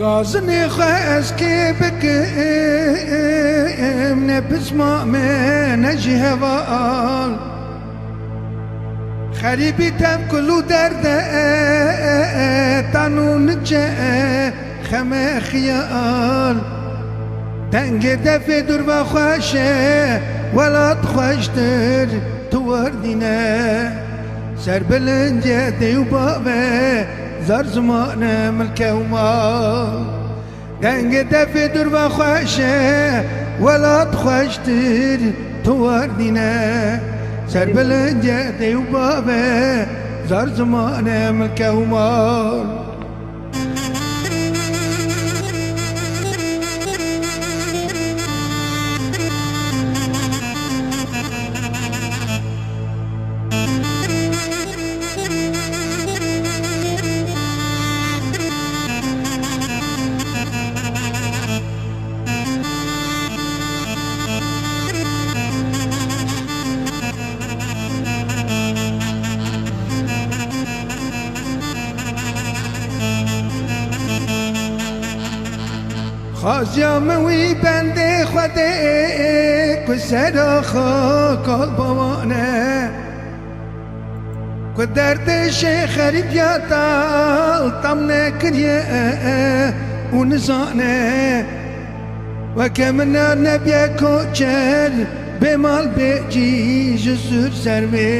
Gazinê xwe ez kê bikim, ne pisma me, ne jî heval. Xerîbî tevkul û derde, tan û niçe, xeme xiyal. Dengê defê dûr ve xweş e, welat xweştir tu werdîne. Serbilindê dê û bavê, zar zimane milke û mal. Dengê defê dûr ve xweş e, welat xweştir tu werdîne. Serbilindê dê û bavê, zar zimane milke û mal. Xaziya min wî bendê Xwedê ku sera xwe kal bawane. Ku derdê şê xerîbiya tal tam nekiriye û nizane. Weke min a nebiye koçer, bê mal bê cî ji sûr servê.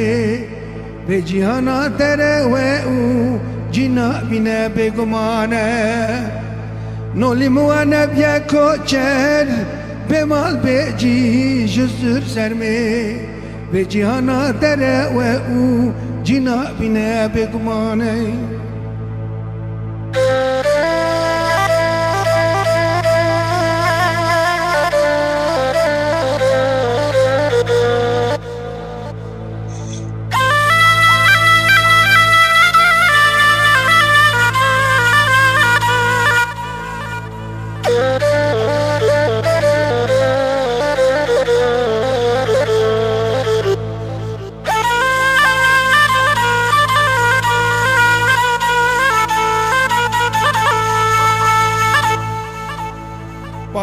Vê cîhana derewe û cî nabîne bêguman e. Nolî min a nebiye koçer, bê mal bê cî ji sûr sermê. Vê cîhana derewe û cî nabîne bêguman e.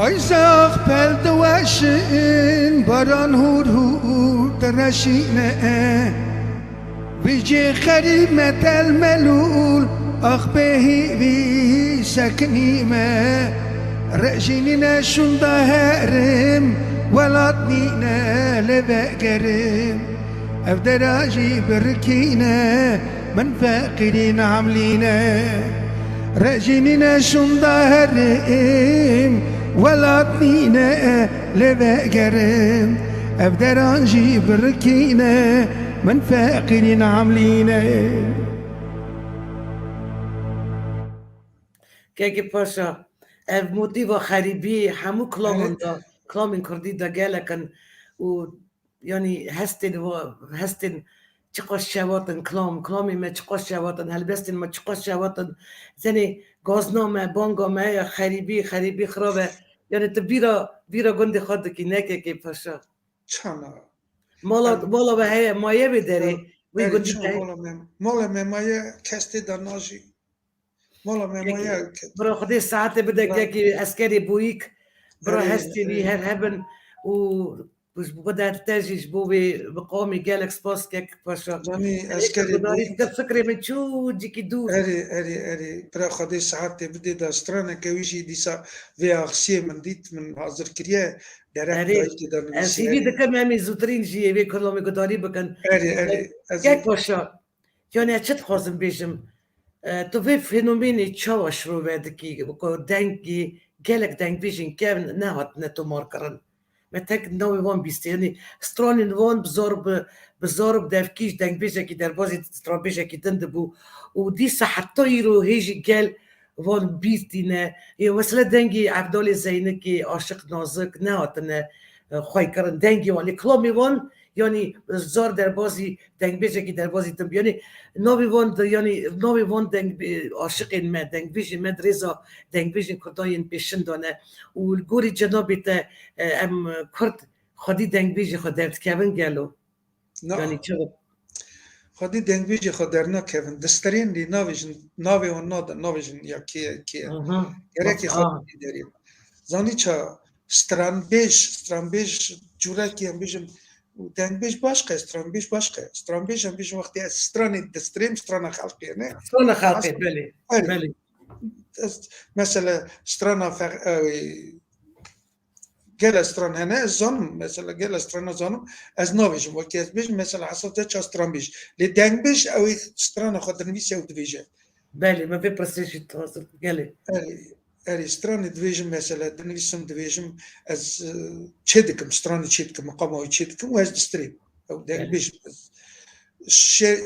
Ayzax pel diweşin, baran hûr hûr direşîne. Vî cê xerîb me tel melûl, ax bê hîvî sekinîme. Rejînîne şûnda herim, welat nîne lê vegerim. Ev dera jî birikîne, min feqîrî namlîne. Rejînîne şûnda herim, welat nîne lê vegerim. Ev deran jî birikîne, min feqîrî namlîne. Kekê Paşa, ev motîfa xerîbî hemû kilaman Evet. de, kilamên kurdî de gelek in û, yanî, hestên wa-, hestên çiqas şewat in kilam, kilamên me çiqas şewat in, helbestên me çiqas şewat in. Tenê gazna me, banga me ya xerîbî, xerîbî xirab e. Yanî tu bîra, bîra gundê xwe dikî, ne Kekê Paşa. Çana. Mala, Em, mala we heye, maye vê derê. em, Wî erê gundî çan heye. Mala me, mala me maye, kes tê de najî. Mala me Peki, maye ke- bira Xwedê saetê bide Bira- kekî eskerê boyîk. Bira Erê, hestê wî erê. her hebin û ji bo derte jî, ji bo vê miqamê gelek spas kek Paşa. Zanî Erê, eskerê gudarî boyîk. Te fikrê min çû cîkî dûr. Erê, erê, erê. Bira Xwedê saetê bidê de straneke wî jî dîsa vê axsiyê min dît, min hazir kiriye. Gerek Erê, dayikê de ez nivîsî, hîvî erê. dikim em ê zûtirîn jî ê vê kilamê gudarî bikin. Erê, erê. Ez Kek Paşa, yanî ez çi dixwazim bêjim? E, tu vê fenomenê çawa şirove dikî? Ku dengê gelek dengbêjên kevn nehatine tomarkirin. Me tek navê wan bîstî. Yanî stranên wan bi zor bi, bi zor bi devkî ji dengbêjekî derbazî stranbêjekî din dibû. Û dîsa heta îro hê jî gel wan bîr tîne. Ê, mesela dengê Evdalê Zeynikê, Aşiq Nazik nehatine, e, xweykirin. Dengê wan, lê kilamê wan, yanî zor derbazî, dengbêjekî derbazî din. Yanî navê wan de, yanî navê wan deng, e, aşiqên me, dengbêjên me di rêza dengbêjên kurdan yên pêşin de ne. Û li gorî cenabê te, e, em kurd xwedî dengbêjê xwe derdikevin gelo? Na. Yanî çi? Xwedî dengbêjê xwe dernakevin. Disterên lê navêjin, navê wan nadin, navêjin ya kê ye, kê ye. Aha. Gerekê Bak, xwe ah. bidî derê. Zanî ça, stranbêj, stranbêj curekî em bêjin, dengbêj başqe, stranbêj başqe. Stranbêj em bêjin wextê ez stranê distrêm, strana xelqê ne. Strana xelqê, As-, belê, erê. belê. Ez, mesela, strana fe-, e, Gele stran hene, ez zanim, mesela, gele strana zanim, ez navêjim, wekî ez bêjim, mesela, hesab te ça stranbêj. Lê dengbêj, ew ê strana xwe dinivîse û dibêje. Belê, me vê pirsê jî dixwazim, gelê. Erê, erê, stranê dibêjim, mesela, dinivîsim, dibêjim, ez, e, çê dikim, stranê çê dikim, miqama wî çê dikim û ez distrêm. Ew Belê. dengbêj, ez, şê-,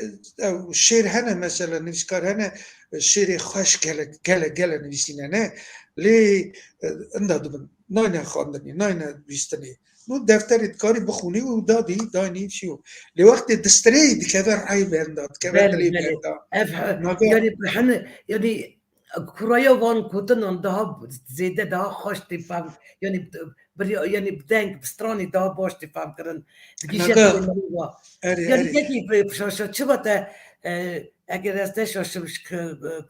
ew şêr hene, mesela, nivîskar hene, şêrê xweş gelek, gelek, gelek nivîsîne, ne? Lê, e, inda dibin. Nayne xwendinê, nayne bîstinê. Nû defterê dikarî bixwînî û dadî, daynî çi yo. Lê wextê distreyî dikeve rey venda, dikeve Belê, dilê belê. venda. Ev he-, Nave- yanî bi hene, yanî kuraya van gotinan daha zêde, daha xweş tê fam. Yanî bi, bi, yanî bi deng, bi stranî daha baş tê fam kirin. Digîje Naga. dilê mirî wa. Erê, Yanî erê. yekî bi, bi şaşa çi va te, e, eger ez te şaşim ji ki,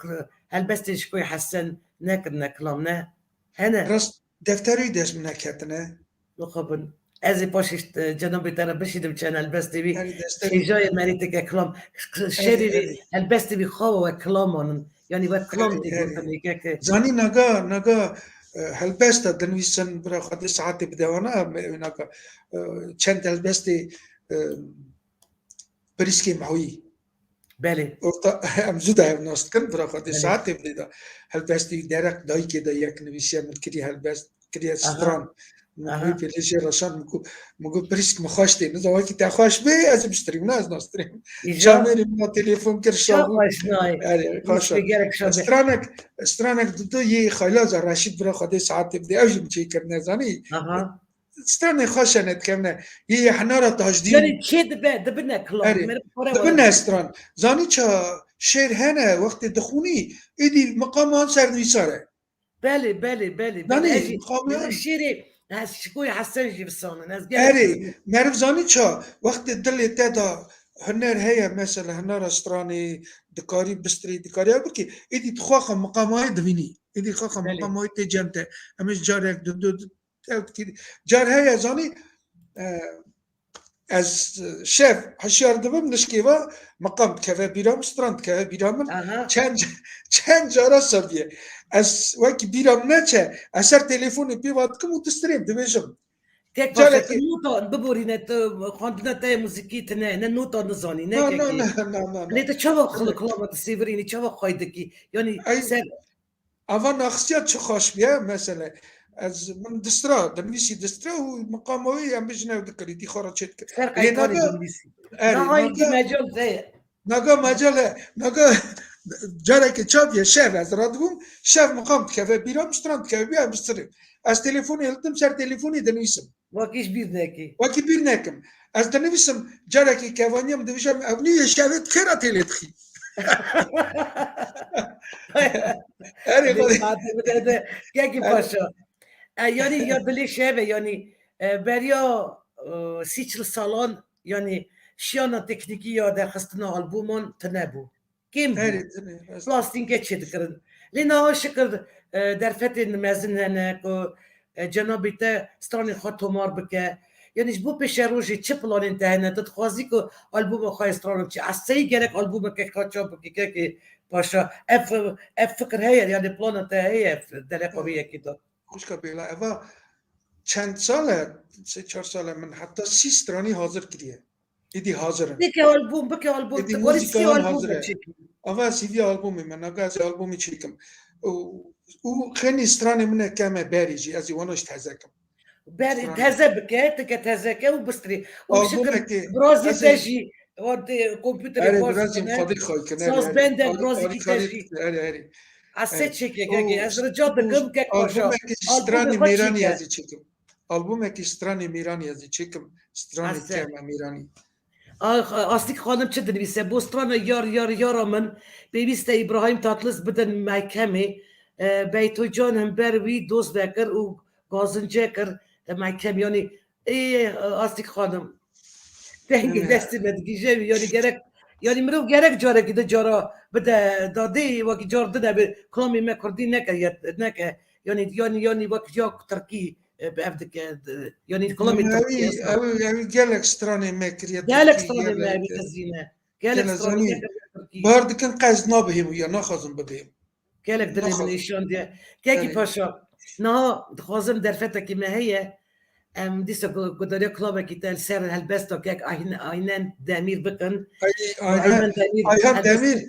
ki, helbestê ji koyê Hesen nekirine kilam ne? Hene? Rast, defterê wî dest min neketine. Mixabin. Ez ê paşê, e, cenabê te re bişînim çend helbestê wî. Erê, destê wî. Hêjayê merî tike kilam. Erê, Şerê wî, erê. helbestê wî xawa we kilam anin. Yanî we kilam Erê, tê erê. gotin êkeke. Zanî naga, naga, e, helbesta dinivîsin bira Xwedê saetê bide wana, me, naga, e, çend helbestê, e, Pirîskê Mehwî. Belê. Orta, em zû de hev nas dikin, bira Xwedê Belê. saetê bidê de. Helbestî derek dayikê de yek nivîsiye min kirî helbest, kiriye Aha. stran. Min Aha. wî pêlê jê reşand, min got, min got, Pirîsk min xweş tê. Niza wekî te xweş bê, ez biştirîm, ne ez nastirîm. Îja. Çavêrê min telefon kir, Çok şabû. hoş nayê. Erê, Pirîsk xweş e. gerek şabe. Stranek, stranek dido yê Xaylaza Reşîd bira Xwedê saetê bidê. Ew jî min çêkir nezanî. Aha. Stranê xweş hene dikevne. Yê Yehnara Tajdîn. Yanî çê dibe, dibine kilam. Erê, Meriv xwe re dibine were. stran. Zanî ça şêr hene, wextê dixwînî, êdî miqaman sernivîsar e. Belê, belê, belê, belê. Zanî, Ez jî, miqaman ez jî şêrê, ez şikoyê Hesen jî bisanin. Ez gelek Erê, meriv zanî ça, wextê dilê te da, huner heye, mesela hunera stranê, dikarî bistrî, dikarî ew bikî. Êdî tu xwe xwe miqama wê divînî. Êdî xwe xwe Belê. miqama wê tê cem te. Em ê ji carek du, du, du, ew dikî. Car heye zanî, e, ez, e, şev hişyar dibim, nişkê ve miqam dikeve bîra min, stran dikeve bîra min. Aha. Çend, çend cara seviye. Ez wekî bîra min neçe, ez ser telefonê pê ve dikim û distrêm, dibêjim. Kek Careke- Paşa, tu nota biborîne, tu xwendina te ya muzîkî tune, ne nota nizanî, ne Na, na, kekî. na, na, na, na. Lê tu çawa xil-, kilama tu sêvirînî, çawa xwey dikî? Yanî Ey, ser ava naxistiya çi xweş bûye, mesela, ez, min distra, dinivîsî distra û miqama wê em bijîne ew dikirî, tî xwe re çê dikir. Ser Lê qeytanê naga, dinivîsî. erê, Nahayî naga, mecal heye. Naga mecal e, naga careke çaviye şev ez radibûm, şev miqam dikeve bîra min, stran dikeve bîra min, sirê. Ez telefonê hildim, ser telefonê dinivîsim. Wekî ji bîr nekî. Wekî bîr nekim. Ez dinivîsim, carekê kevaniya min dibêje min, ev nî yê şevê tu xêra têlê dixî. Erê, Bê xwedê. Fatih bide de, Kekî Erê. Paşa. E, yanî ya dilê şeve, yanî, e, beriya, e, sî çil salan, yanî şiyana teknîkî ya derxistina albûman tune bû. Kêm bû. Erê, tune, rast. Plastînke çê dikirin. Lê niha şikir, e, derfetên mezin hene ku, e, cenabê te stranên xwe tomar bike. Yanî ji bo pêşerojê çi planên te hene? Tu dixwazî ku albûma xwe yê stranan çi? Ez seyî gerek albûmeke xwe çap bikî, Kekê Paşa. Ev, ev fikir heye, yanî plana te heye, deleqa vê yekê de? Xwişka Bêla, eva çend sal e, sê çar sal e min heta sî stranî hazir kiriye. Êdî hazir in. Bike albûm, bike albûm. Êdî Tu gorî muzîka sî wan albûm hazir e. çêkî. Ava C V albûmê me, naga ez ê albûmê çêkim. Û, û xênî stranê min e keme berî jî, ez ê wana jî teze kim. Berî Stranê. teze bike, tike teze ke û bistirî. Û şikir Albûmekê birazî ez ê te jî, o de kompûterê Erê, xwe birazî dikine. xwedî xwe kine, erê, Saz erê. bende, Alî, birazî alî ki te karî jî. dikine, erê, erê. Ez sê Erê. çêke, Û, Kekê, ez rica û dikim, Kek Paşa. albûmekî Albûmê stranê xwe mêranî çêke. ez ê çêkim. Albûmekî stranê mêranî ez ê çêkim. Stranê Ase. keme mêranî. Ax, Astik xanim çi dinivîse? Bo strana yar, yar, yara min, pêwîst e Îbrahîm Tatlis bidin mehkemê. E, Beytocan hember wî doz vekir û gazince kir, e, mehkem. Yanî, ê, Astik xanim, dengê Yanî destê me digihîje wî. Yanî gerek, yanî mirov gerek carekî di cara bide dadê, wekî car din e bi kilamê me kurdî neke, yet-, neke. Yanî, yanî, yanî wek ya tirkî, e, bi ev dike, di-, yanî kilamê Ew, tirkî ew, ew gelek stranê me kiriye Gelek tirkî, stranê me gelek, ev dizîne. Gelek gelek stranê zanî. me kiriye tirkî. Bar dikin qez nabihêm û ya naxwazim bibêm. Gelek dilê min Naxwazim. nîşan diye. Kekî Belê. Paşa, niha dixwazim derfetekî me heye. Em dîsa gu-, gudariya kilamekî te li ser helbesta kek Ayne-, Aynen Demîr bikin. Ay, Ayhan, Aynen Demîr, Ayhan helbest- Demîr,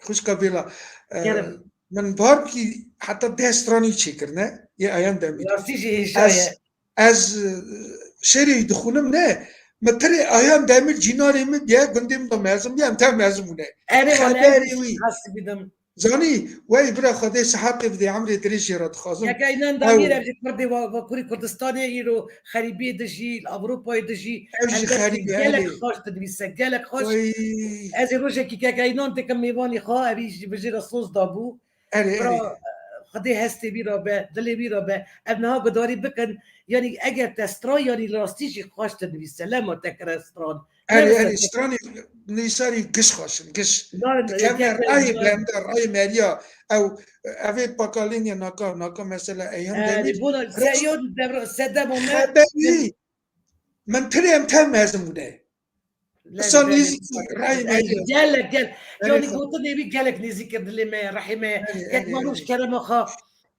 xwişka Bêla. E, Kerem. min bar bikî heta deh stranî çêkirine, yê Ayhan Demîr. Rastî jî hêja Ez, ye. ez, e, şêrê wî dixwînim ne, min tirê Ayhan Demîr cînarê min diye, gundê min de mezin bûye, em tev mezin bûne. Erê, wele Xeberê ez wî. hesibîdim. Zanî, wey bira Xwedê sihetê bidê, emrê dirêjê re dixwazim. Yekeynan Ew Demîr ev jî kurdê wa, wa kurî Kurdistanê îro xerîbiyê dijî, li Ewropayê dijî, Ev jî helbestê xerîb e, gelek erê. xweş dinivîse, gelek xweş. Wey. Ez ê rojekî Kekeynan dikim mêvanî xwe, evî jî bijê re soz dabû. Erê, Bira, erê. Xwedê hestê wî re be, dilê wî re be. Ev niha gudarî bikin. Yanî eger te stran, yanî li rastî jî xweş dinivîse, lema te kire stran. Erê, Nivîse erê, te stranê nivîsarî giş xweş in, giş. Yanî, Dikevne gerçekten rayê yanî. bende, rayê meriya. Ew, ev ê pakalêniye naka, naka mesela Eyhan Erê, Demîr. bona Res- seyon devre, sedemo me. Xeberî. Min tirê em tev mezin bûne. Lê Qisa belê, nêzîkî, rayê me belê, ye. Gelek, gel. Belê Yanî xwe. gotinê wî gelek nêzîk e dilê me, rehê me. Belê, Kek belê, Manûş belê. kerema xwe,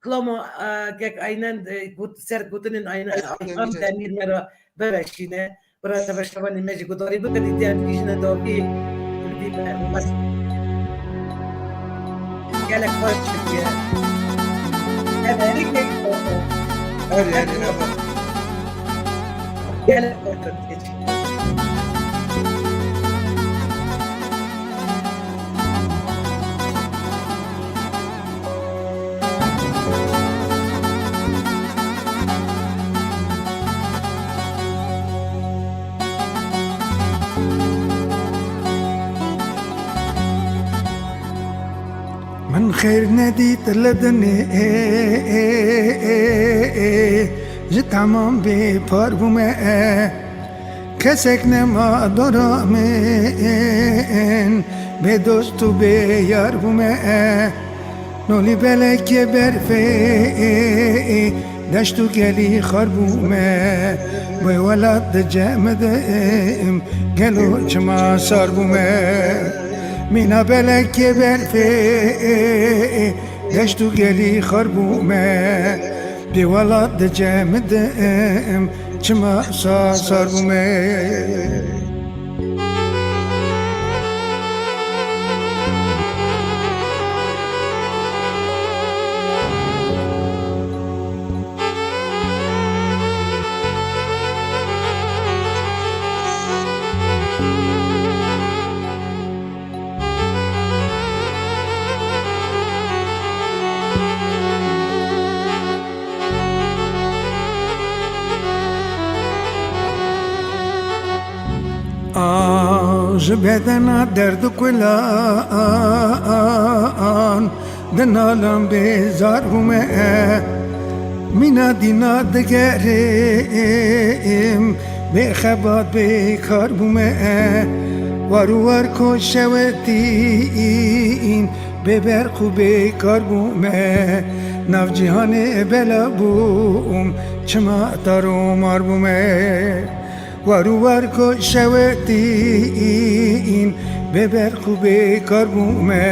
kilama, e, kek Aynen, e, got, ser gotinên Aynen, Aynen Ayhan Demîr. Demîr me re biveşîne. Bira teveşevanê me jî gudarî bikin, îtiya digihîjine dawî. Gelek xweş çêbûye. Ev herî kek Erê, erê, erê. Gelek xweş çêbûye. Min xêr nedît li dinê, ji temam bê par bûme. Kesek nema dora min, bê dost û bê yar bûme. Nolî belekê berfê, deşt û gelî xar bûme. Wê welat dicemidim, gelo çima sar bûme. Mîna belekê berfê, deşt û gelî xar bûme. Bê welat dicemidim, çima sar sar bûme. A ji bedena derd û kulan, dinalan bêzar bûme. Mîna dîna digerim, bê xebat bê kar bûme. War û war ko şewetîn, bê berq û bê kar bûme. Nav cîhanê bela bûm, çima taromar bûme. War û war ko şewetîn, bê berq û bê kar bûme.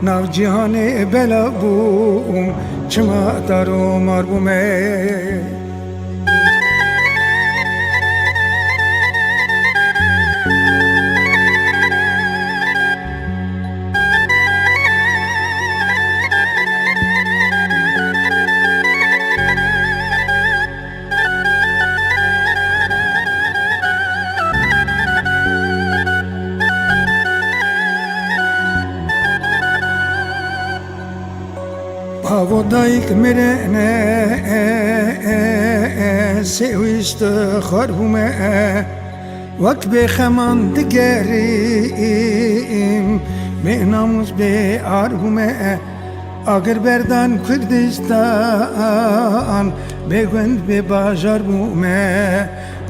Nav cîhanê bela bûm, çima taromar bûme. Avo dayik mirene, sêwîst xwar bûme. Wek bêxeman digerim, bê namûs bê ar bûme. Agir berdan Kurdistan, bê gund bê bajar bûme.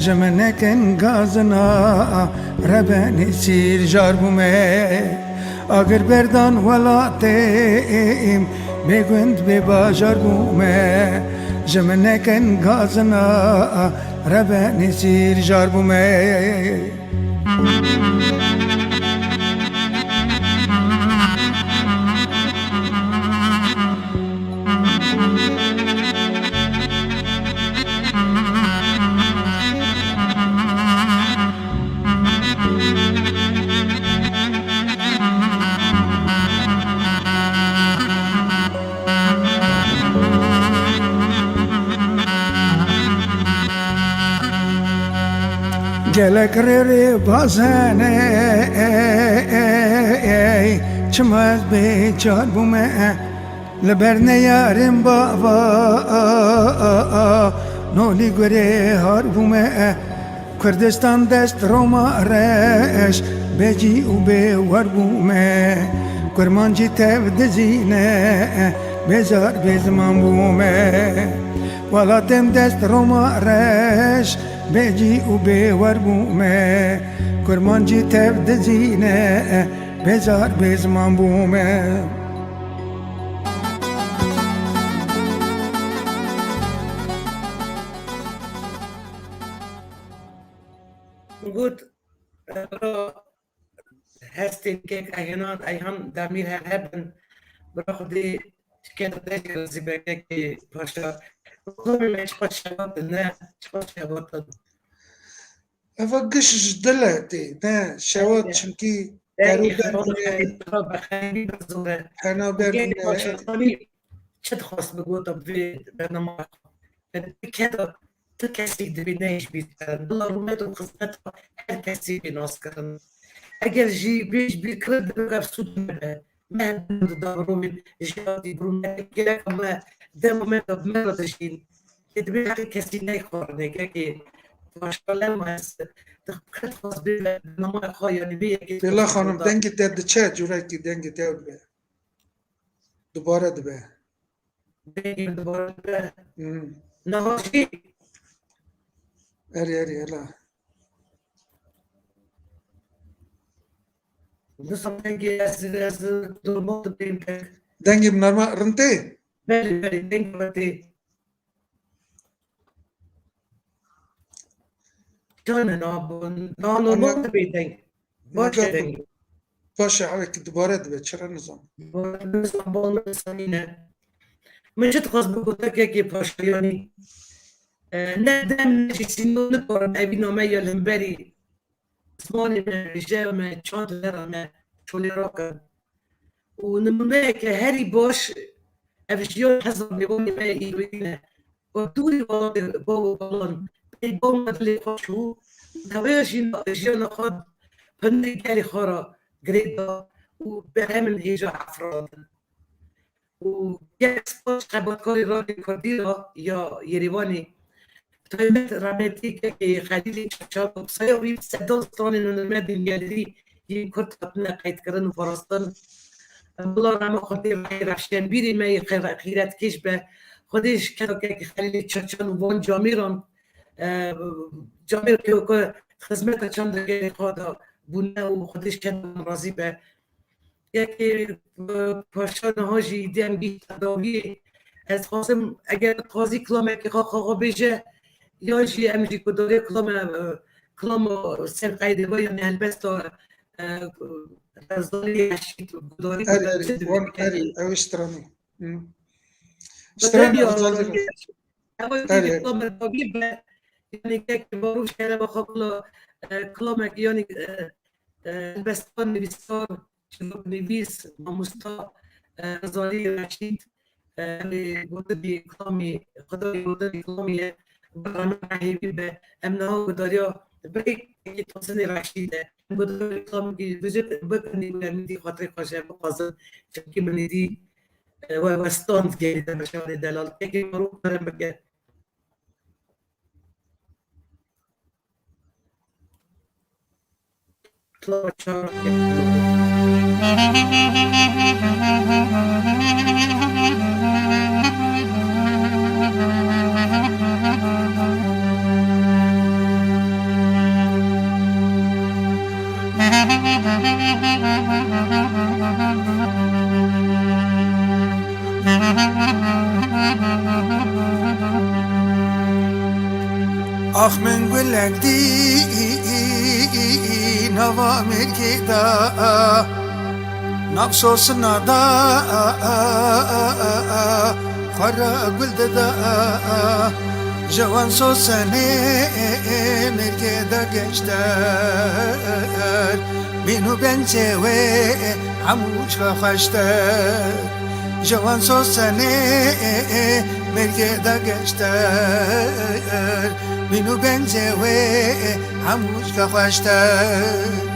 Ji min nekin gazina, rebe nêsîr jar bûme. Agir berdan welatê, bê gund bê bajar bûme. Ji min nekin gazina, rebe nêsîr jar bûme. Gelek rê rê bazene, çima ez bêçar bûme. Li ber neyarên bava, nolî gurê har bûme. Kurdistan dest Roma reş, bêcî û bêwer bûme. Kurmancî tev dizîne, bêzar bêziman bûme. Welatên dest Roma reş, bêcî û bêwer bûme. Kurmancî tev dizîne, bêzar bêziman bûme. Got, bira hestên kek Ayhan, Ayhan Demîr her hebin. Bira Xwedê şiketa te jî razî be kekê Paşa. Xwedê me çiqa şewat ne, çiqa şewat. Eva giş ji dil e tê, ne şewat, çimkî Derû Hena ber nîne. Çi dixwest bigota bi vê bernama xwe? Keda tu kesî dibî ne ji bîr kere. Bila rûmet û xizmeta her kesî bê naskirin. Eger jî bê ji bîr kirin, dibe ev sûd nebe. Me hemû dida mirovên jiyatî bi rûmet gereka me dema me de bi me re dijîn. Lê dibê heqê kesî neyxwarinê, kekê Paşa lema ez dixwest bê bernama xwe, yanî bê yekê Bêla xanim, dengê te diçe, curekî dengê te dibe. Dubare dibe. Dengê min dubare dibe. Hmm. Niha jî. Erê, erê, hela. Nizam dengê ez, ez normal dibêm deng. Dengê min normal rind tê? Belê, belê, dengê min tê. Canê na, na normal dibê deng. Baş e deng. Baş e, ewê ki dubare dibe, çira nizam. Dubare dibe, nizam, bal nizam nîne. Min jî dixwest bi gotekekê paşayanî. E, ne dem, ne jî sînor nikarim evîna me ya li hemberî zimanê me, rêje me, çand lera me, çolê rakin. Û nimûneyeke herî baş, ev jiyan hezar mêvanê me yê îroyî ne. Û dûrî welatê bav û balan, pey bav me dilê xwe çû, û teweya jîna-, jiyana xwe pindirê gelê xwe re girê da û berhemên hêja efradin. Û gelek spas ji xebatkarê Radyo Kurdî re ya Yerêvanê. Bi taybet rehmetî kekê Xelîlê Çaçan, bi saya wî sedan stranên hunermendên gelêrî yên Kurd hatine qeydkirin û parastin. Bila rehma Xwedê rehê rewşenbîrê me yê xeyr-, xîretkêş be. Xwedê ji keda kekê Xelîlê Çaçan û van camêran, e, camêr ke, ke xizmeta çanda gelê xwe de bûne û Xwedê ji keda wan razî be. Yekê, e, paşa niha jî îdî em gihîşte dawiyê. Ez dixwazim, eger dixwazî kilamekê xwe, xwe, xwe bêje, yan jî em jî gudarê kilame, e, kilama ser qeydê be, yanî helbesta, e, Rezalî Reşîd, gudarî Erê, erê, wan, erê, ew ê stranî. Hı. Stranî Rezalî Reşîd. Ew ê Erê. Kilame dawiyê be, yanî kek marûf şereba xwe kula, e, kilamek, yanî, e, e, helbestvan, nivîskar, çîroknivîs, mamosta, e, Rezalî Reşîd, e, em ê gotinê kilamê, xwedayê gotinê kilamê ye, bi rehma hêvî be, em niha guhdariya birêkekî Tosinê Reşîd e. Em guhdariya kilamekî bijêt, bikin û em êdî xatirê xwe ji hev bixwazin, çimkî min êdî, e, we westan gelî te meşanê delal. Kekê marûf kerem bike. Ax min gulek dî nava mêrgê de, nav sosina de, xwe re gul dide. Ji wan sosenê mêrgê de geşter, mîn û bencê wê hemû ji xwe xweştir. Ji wan sosenê mêrgê de geştir, mîn û bencê wê hemû ji xwe xweştir.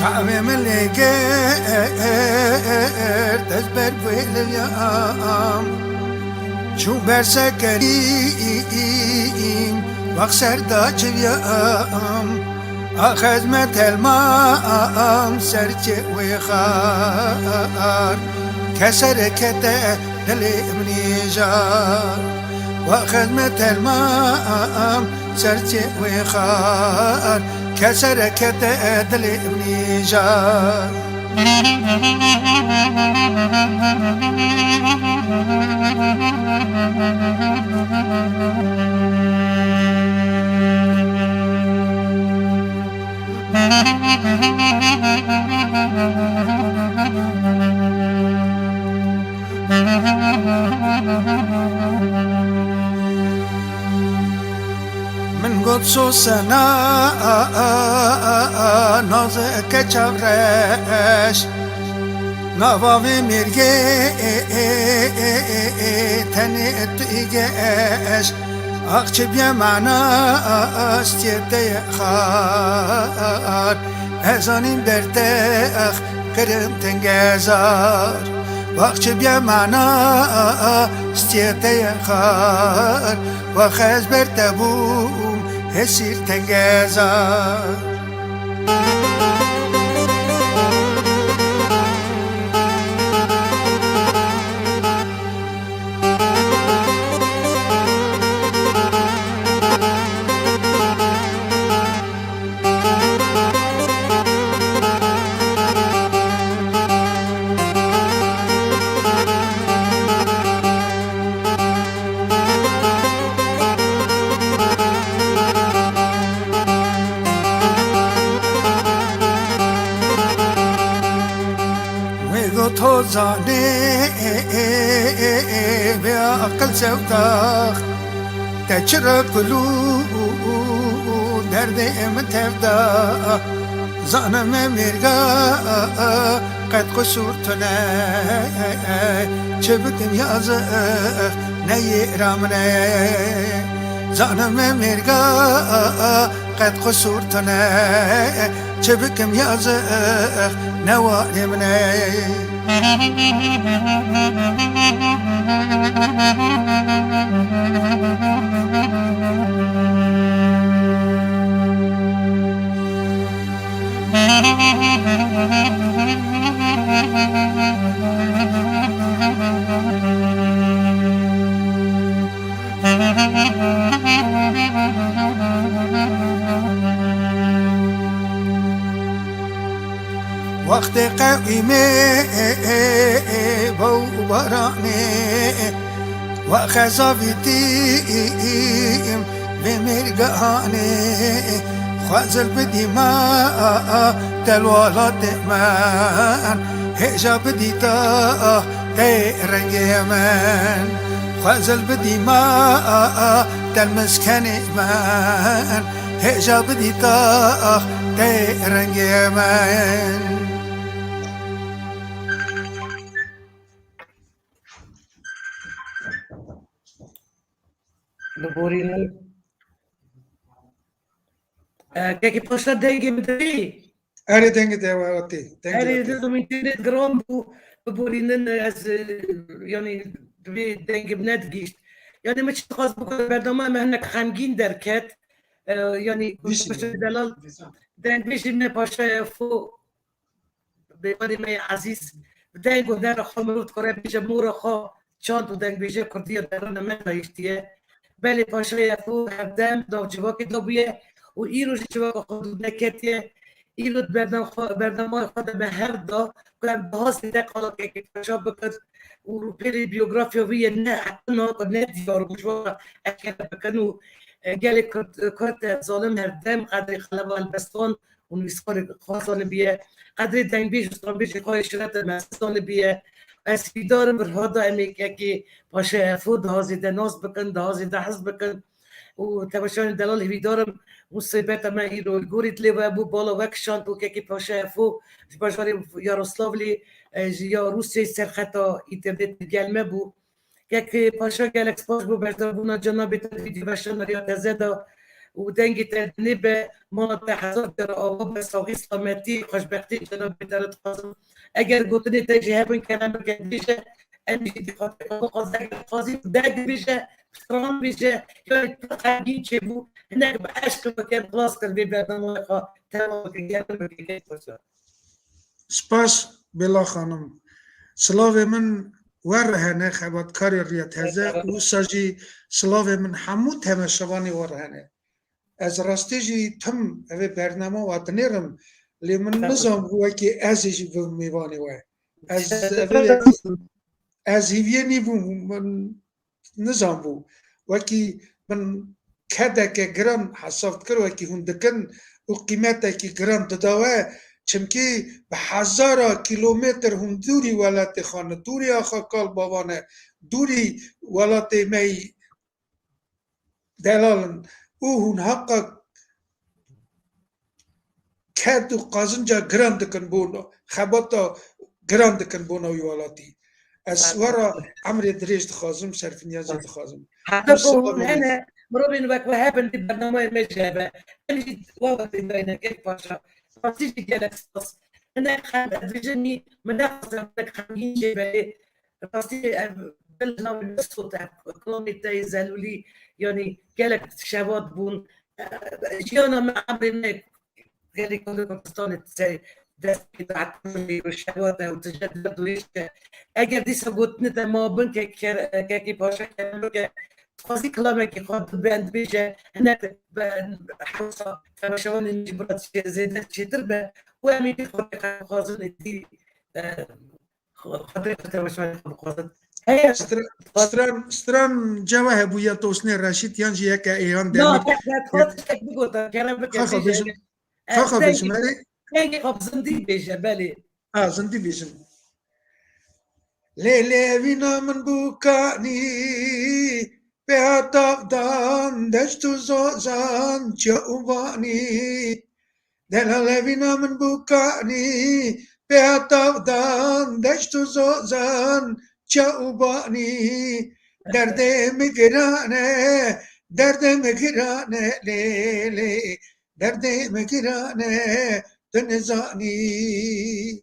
Çavê min lê girt, ez ber wê liyam. Çû ber sekerîm, wext ser da çiviyam. Axez me telmam, serçê wê xar, keserê kete dilê min îjar. Waxez me telmam, serçê wê xar, keserê kete dilê min îjar. Min got sosena nazike çavreş, nava vê mêrgê tenê tu î geş. Ax çi bîye mana stiyê te ye xar, ez zanîm ber te ax kirin tengezar. Wax çi bîye mana stiyê te ye xar, wax ez ber te bûm hesîr tengezar. Wê got ho zanê vê aqil sewdax, te çira kulû derdê min tevda. Zanime mêrga qet qusûr tune, çi bikim yazix neyê ra min e. Zanime mêrga qet qusûr tune, çi bikim yazix ne warê min e. Wextê qewîmê bo û baranê, we xezavîtîm vê mêrganê. Xwezil bidî ma del welatê min, hêja bidî ta tê rengê min. Xwezil bidî ma del miskenê min, hêja bidî ta tê rengê min. Biborînin. E, kekî Paşa dengê min dibî? Erê, dengê te hatî. Dengê Erê, hatî. Dizim întêrnêt giran bû, biborînin, ez, e, yanî, divê dengê min nedigihîşt. Yanî, min çi dixwest bikim, bernama me hinek xemgîn derket. E, yanî, Bişîne. Paşa delal, Bişîne. Dengbêjê me Paşa Efo. Mêvanê me yê ezîz, bi deng û hunera xwe mirov dikare bêje mora xwe çand û dengbêjiya kurdî ya derûna me dayîştiye. Belê Paşa Efo hevdem nav civakê de bûye û îro jî civaka xwe dûr neketiye. Îro di berdem xwe, berdemaya xwe de me hewl da ku em daha zêde qala kekê Paşa bikin û rûpêrê biyografiya wî yê ne heqin a ku ne diyar û ji wan re eşkere bikin û, e, gelê Kurd, Kurd zalim hevdem qedrê xeleba helbestan û nivîskarê xwe zanibiye. Qedrê dengbêj û stranbêjê xwe yê şirete mezin zanibiye. Ez hîvdar im, virha da em ê kekê Paşa Efo daha zêde nas bikin, daha zêde hez bikin. Û temaşevanên delal, hîvîdar im, û sêbeta me îro li gorî dilê we bû, bala we kişand û kekê Paşa Efo ji bajarê Yaroslavlê, e, ji ya Rûsyayê serxeta înternetê gel me bû. Kek Paşa, gelek spas bo beşdarbûna cenabê te di vîdyoweşana riya teze de û dengê te dinê be, mala te hezar cara ava be, saxî, selametî, xweşbextî cenabê te re dixwazim. Eger gotinê te jî hebin, kelemeke bêje, em jî dîqatê xwe bixwazin, eger dixwazî deng bêje, stran bêje, yanî pir xemgîn çêbû, hinek bi eşq weke em xilas kir vê bernameyê xwe, temam bike, germ bike, gelek xweş e. Spas Bela xanim. Silavê min we re hene, xebatkarê Riya Teze, wisa jî silavê min hemû temaşevanê we re hene. Ez rastî jî tim evê bernama we dinêrim, lê min nizanbû wekî ez ê jî bibim mêvanê we. Ez evê yekî, ez hîviyê nîbûm, min nizanbû. Wekî min kedeke giran hesab dikir, wekî hûn dikin û qîmetekî giran dida we, çimkî bi hezara kîlometr hûn dûrî welatê xwe ne, dûrî axa kal bava ne, dûrî welatê me yî delal in û hûn heqa ked û qazinca giran dikin bo xebata giran dikin bona wî welatî. Ez we re emrê dirêj dixwazim, serfiniyazê dixwazim. Heta ku hûn hene, mirovên wek we hebin, dê bernameyê me jî hebe. Em jî wa wextê dayine, gelek paşa. Rastî jî gelek spas. Hinek xem ez dibêjim, min nexwaze hinek xemgîn jê be. Rastî ev bil navê min sot, ev kilamê te yê Zelûlî, yanî gelek şewat bûn. E, jiyana me, emrê me gelê Kurd û Kurdistanê serê dest pê dihetimin û şewat e û tije derdorêş e. Eger dîsa gotinê te ma bin ke, ke, kekê paşa kerem bike, dixwazî kilamekî xwe bend bêje, hinek be, hewsa temaşevanên jî bira çê-, zêde çêtir be û em ê xwe xwazin êdî, e, Xatirê xwe temaşayê xwe bixwazin. Heye. Stra-, stran, stran cewe hebûye tosnê Reşîd yan jî yeke êyan Na, demî. Te, te, xwe tiştek bigota, kerem bike, Xaxa bêje. Bêjim. Eh, Xaxa dengê, bêjim, erê. Dengê xwe bi zindî bêje, belê. Ha, zindî bêjim. Lê lê evîna min bû kanî, pê hat avdan, deşt û zozan, çiya û banî. Delal evîna min bû kanî, pê hat avdan, deşt û zozan, çiya û banî. Derdê min giran e, derdê min giran e, lê, lê, derdê min giran e, tu nizanî.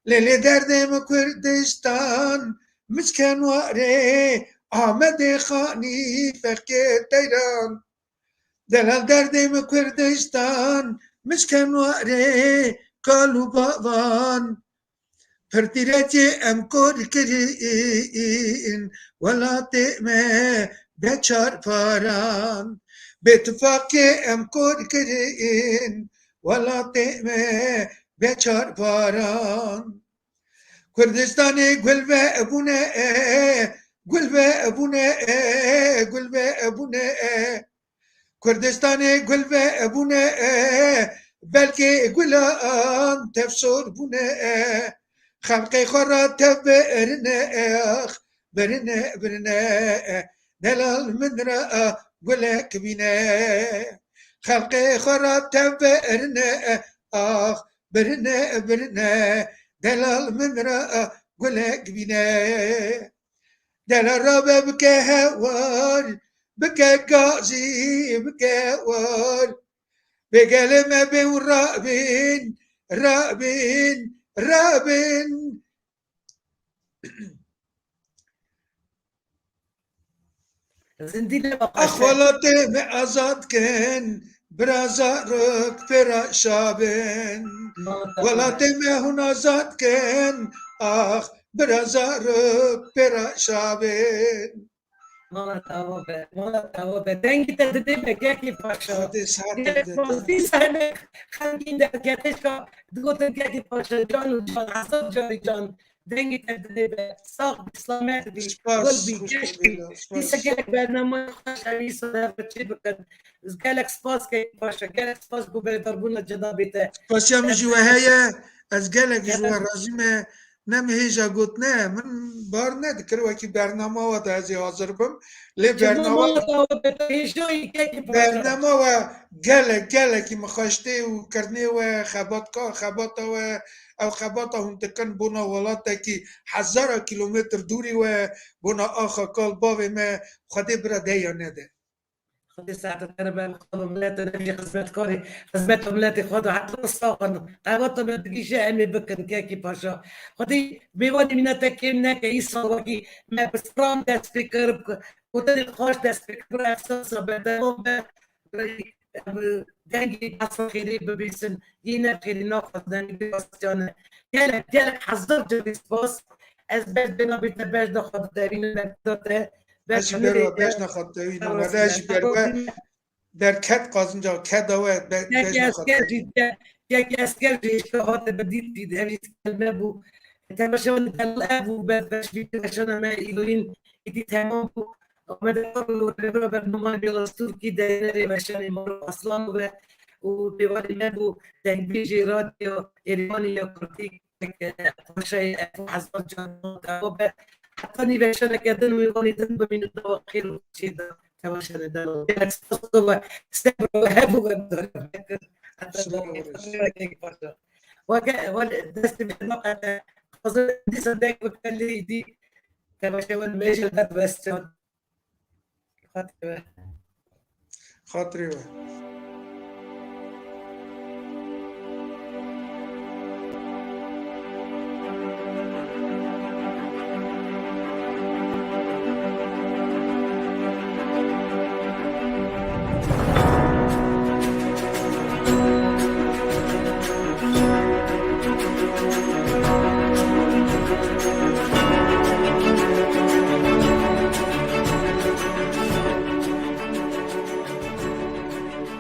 Lê, lê derdê min Kurdistan, misken warê, Amedê xanî, fexkê teyran. Delal derdê min Kurdistan, misken warê, kal û bavan. Pirtîretê em kor kirin, welatê me be çar paran. Bê tifaqê em kor kirin, welatê me be çar paran. Kurdistanê gul ve bûne e, gul ve bûne e, gul ve bûne e. Kurdistanê gul ve bûne e, belkê gulan tev sor bûne e. Xelqê xwe re tev birine e, ax, birine, birine e. Delal min re gulek bîne. Xelqê xwe re tev birine e, ax, birine, birine. Delal min re gulek bîne. Delal rabe bike hewar, bike gazî, bike war. Bê gelê me bên û rabin, rabin, rabin. Zindî ne baqaş e. Ax welatê me azad kin, bira zarok pêra şabin. Welatê me hûn azad kin, ax bira zarok pêra şabin. Mala te ava be, mala te ava be. Dengê te didê be, kekê paşa. Xwedê saetê bide te. Dîsa ne xemgîn derketişka, digotin kekê paşa, can û can, hezar carî can. Dengê te didê be, sax bî, selamet bî, gul bî, geş bî. Dîsa gelek bernameyê xweş em îsal hev re çê bikin. Gelek spas kekê paşa, gelek spas bo beredarbûna cenabê te. Spasiya min jî we heye, ez gelek ji we razî me. Ne min hêja got ne, min bar nedikir wekî bernama we de ez ê hazir bim. Lê bernama, bernama we gelek, gelekî min xweştê û kirinê we, xebatka, xebata we, ew xebata hûn dikin bona welatekî hezara kîlometr dûrî we, bona axa kal bavê me, Xwedê bira deya nede. Xwedê saeta te re be, xalo milete ne jî xizmetkarê, xizmeta miletê xwe de heta saxan. Qewata me digihîje em ê bikin, kekî paşa. Xwedê mêvanê mîna te kêm neke, îsal wekî me bi stran dest pê kir, bi gotinên xweş dest pê kir, bi ehsasa berdewam be, dengê behsa xêrê bibîsin, yê ne xêrê naxwazin, dengê behsa ne. Gelek, gelek hezar carî spas. Ez ber cenabê te bejna xwe ditewînim, me da te. Ez jî ber we bejna xwe ditewînim. Wele ez jî ber we derket qazinca keda we be-, bejna xwe ditewînim. Kek Esker jî hişka hate bi dît dît, ev jî kelme bû. Temaşevanê delal ev bû, ber beş bî temaşana me îroyîn îdî temam bû. Amede xwe bi rêvira bernameyê Bêlastûrkî, deynê rêveşanê Maro Aslan be û pêvanê me bû, dengbêjê radyo Êrîvanê ya Kurdî. Paşayê ev hezar can dawa be. Heta nîveşaneke din mêvanê din bimînin dawa xêr û xweşiyê de. Tevaşanê delal. Gelek spas we. Sebra we hebû we bi dore me kir. Heta nîveşaneke paşa. Weke, wele destê me naqete. Xwazim dîsa deng bike lê îdî. Tevaşewan me jî derdibestan. Xatirê we. Xatirê we.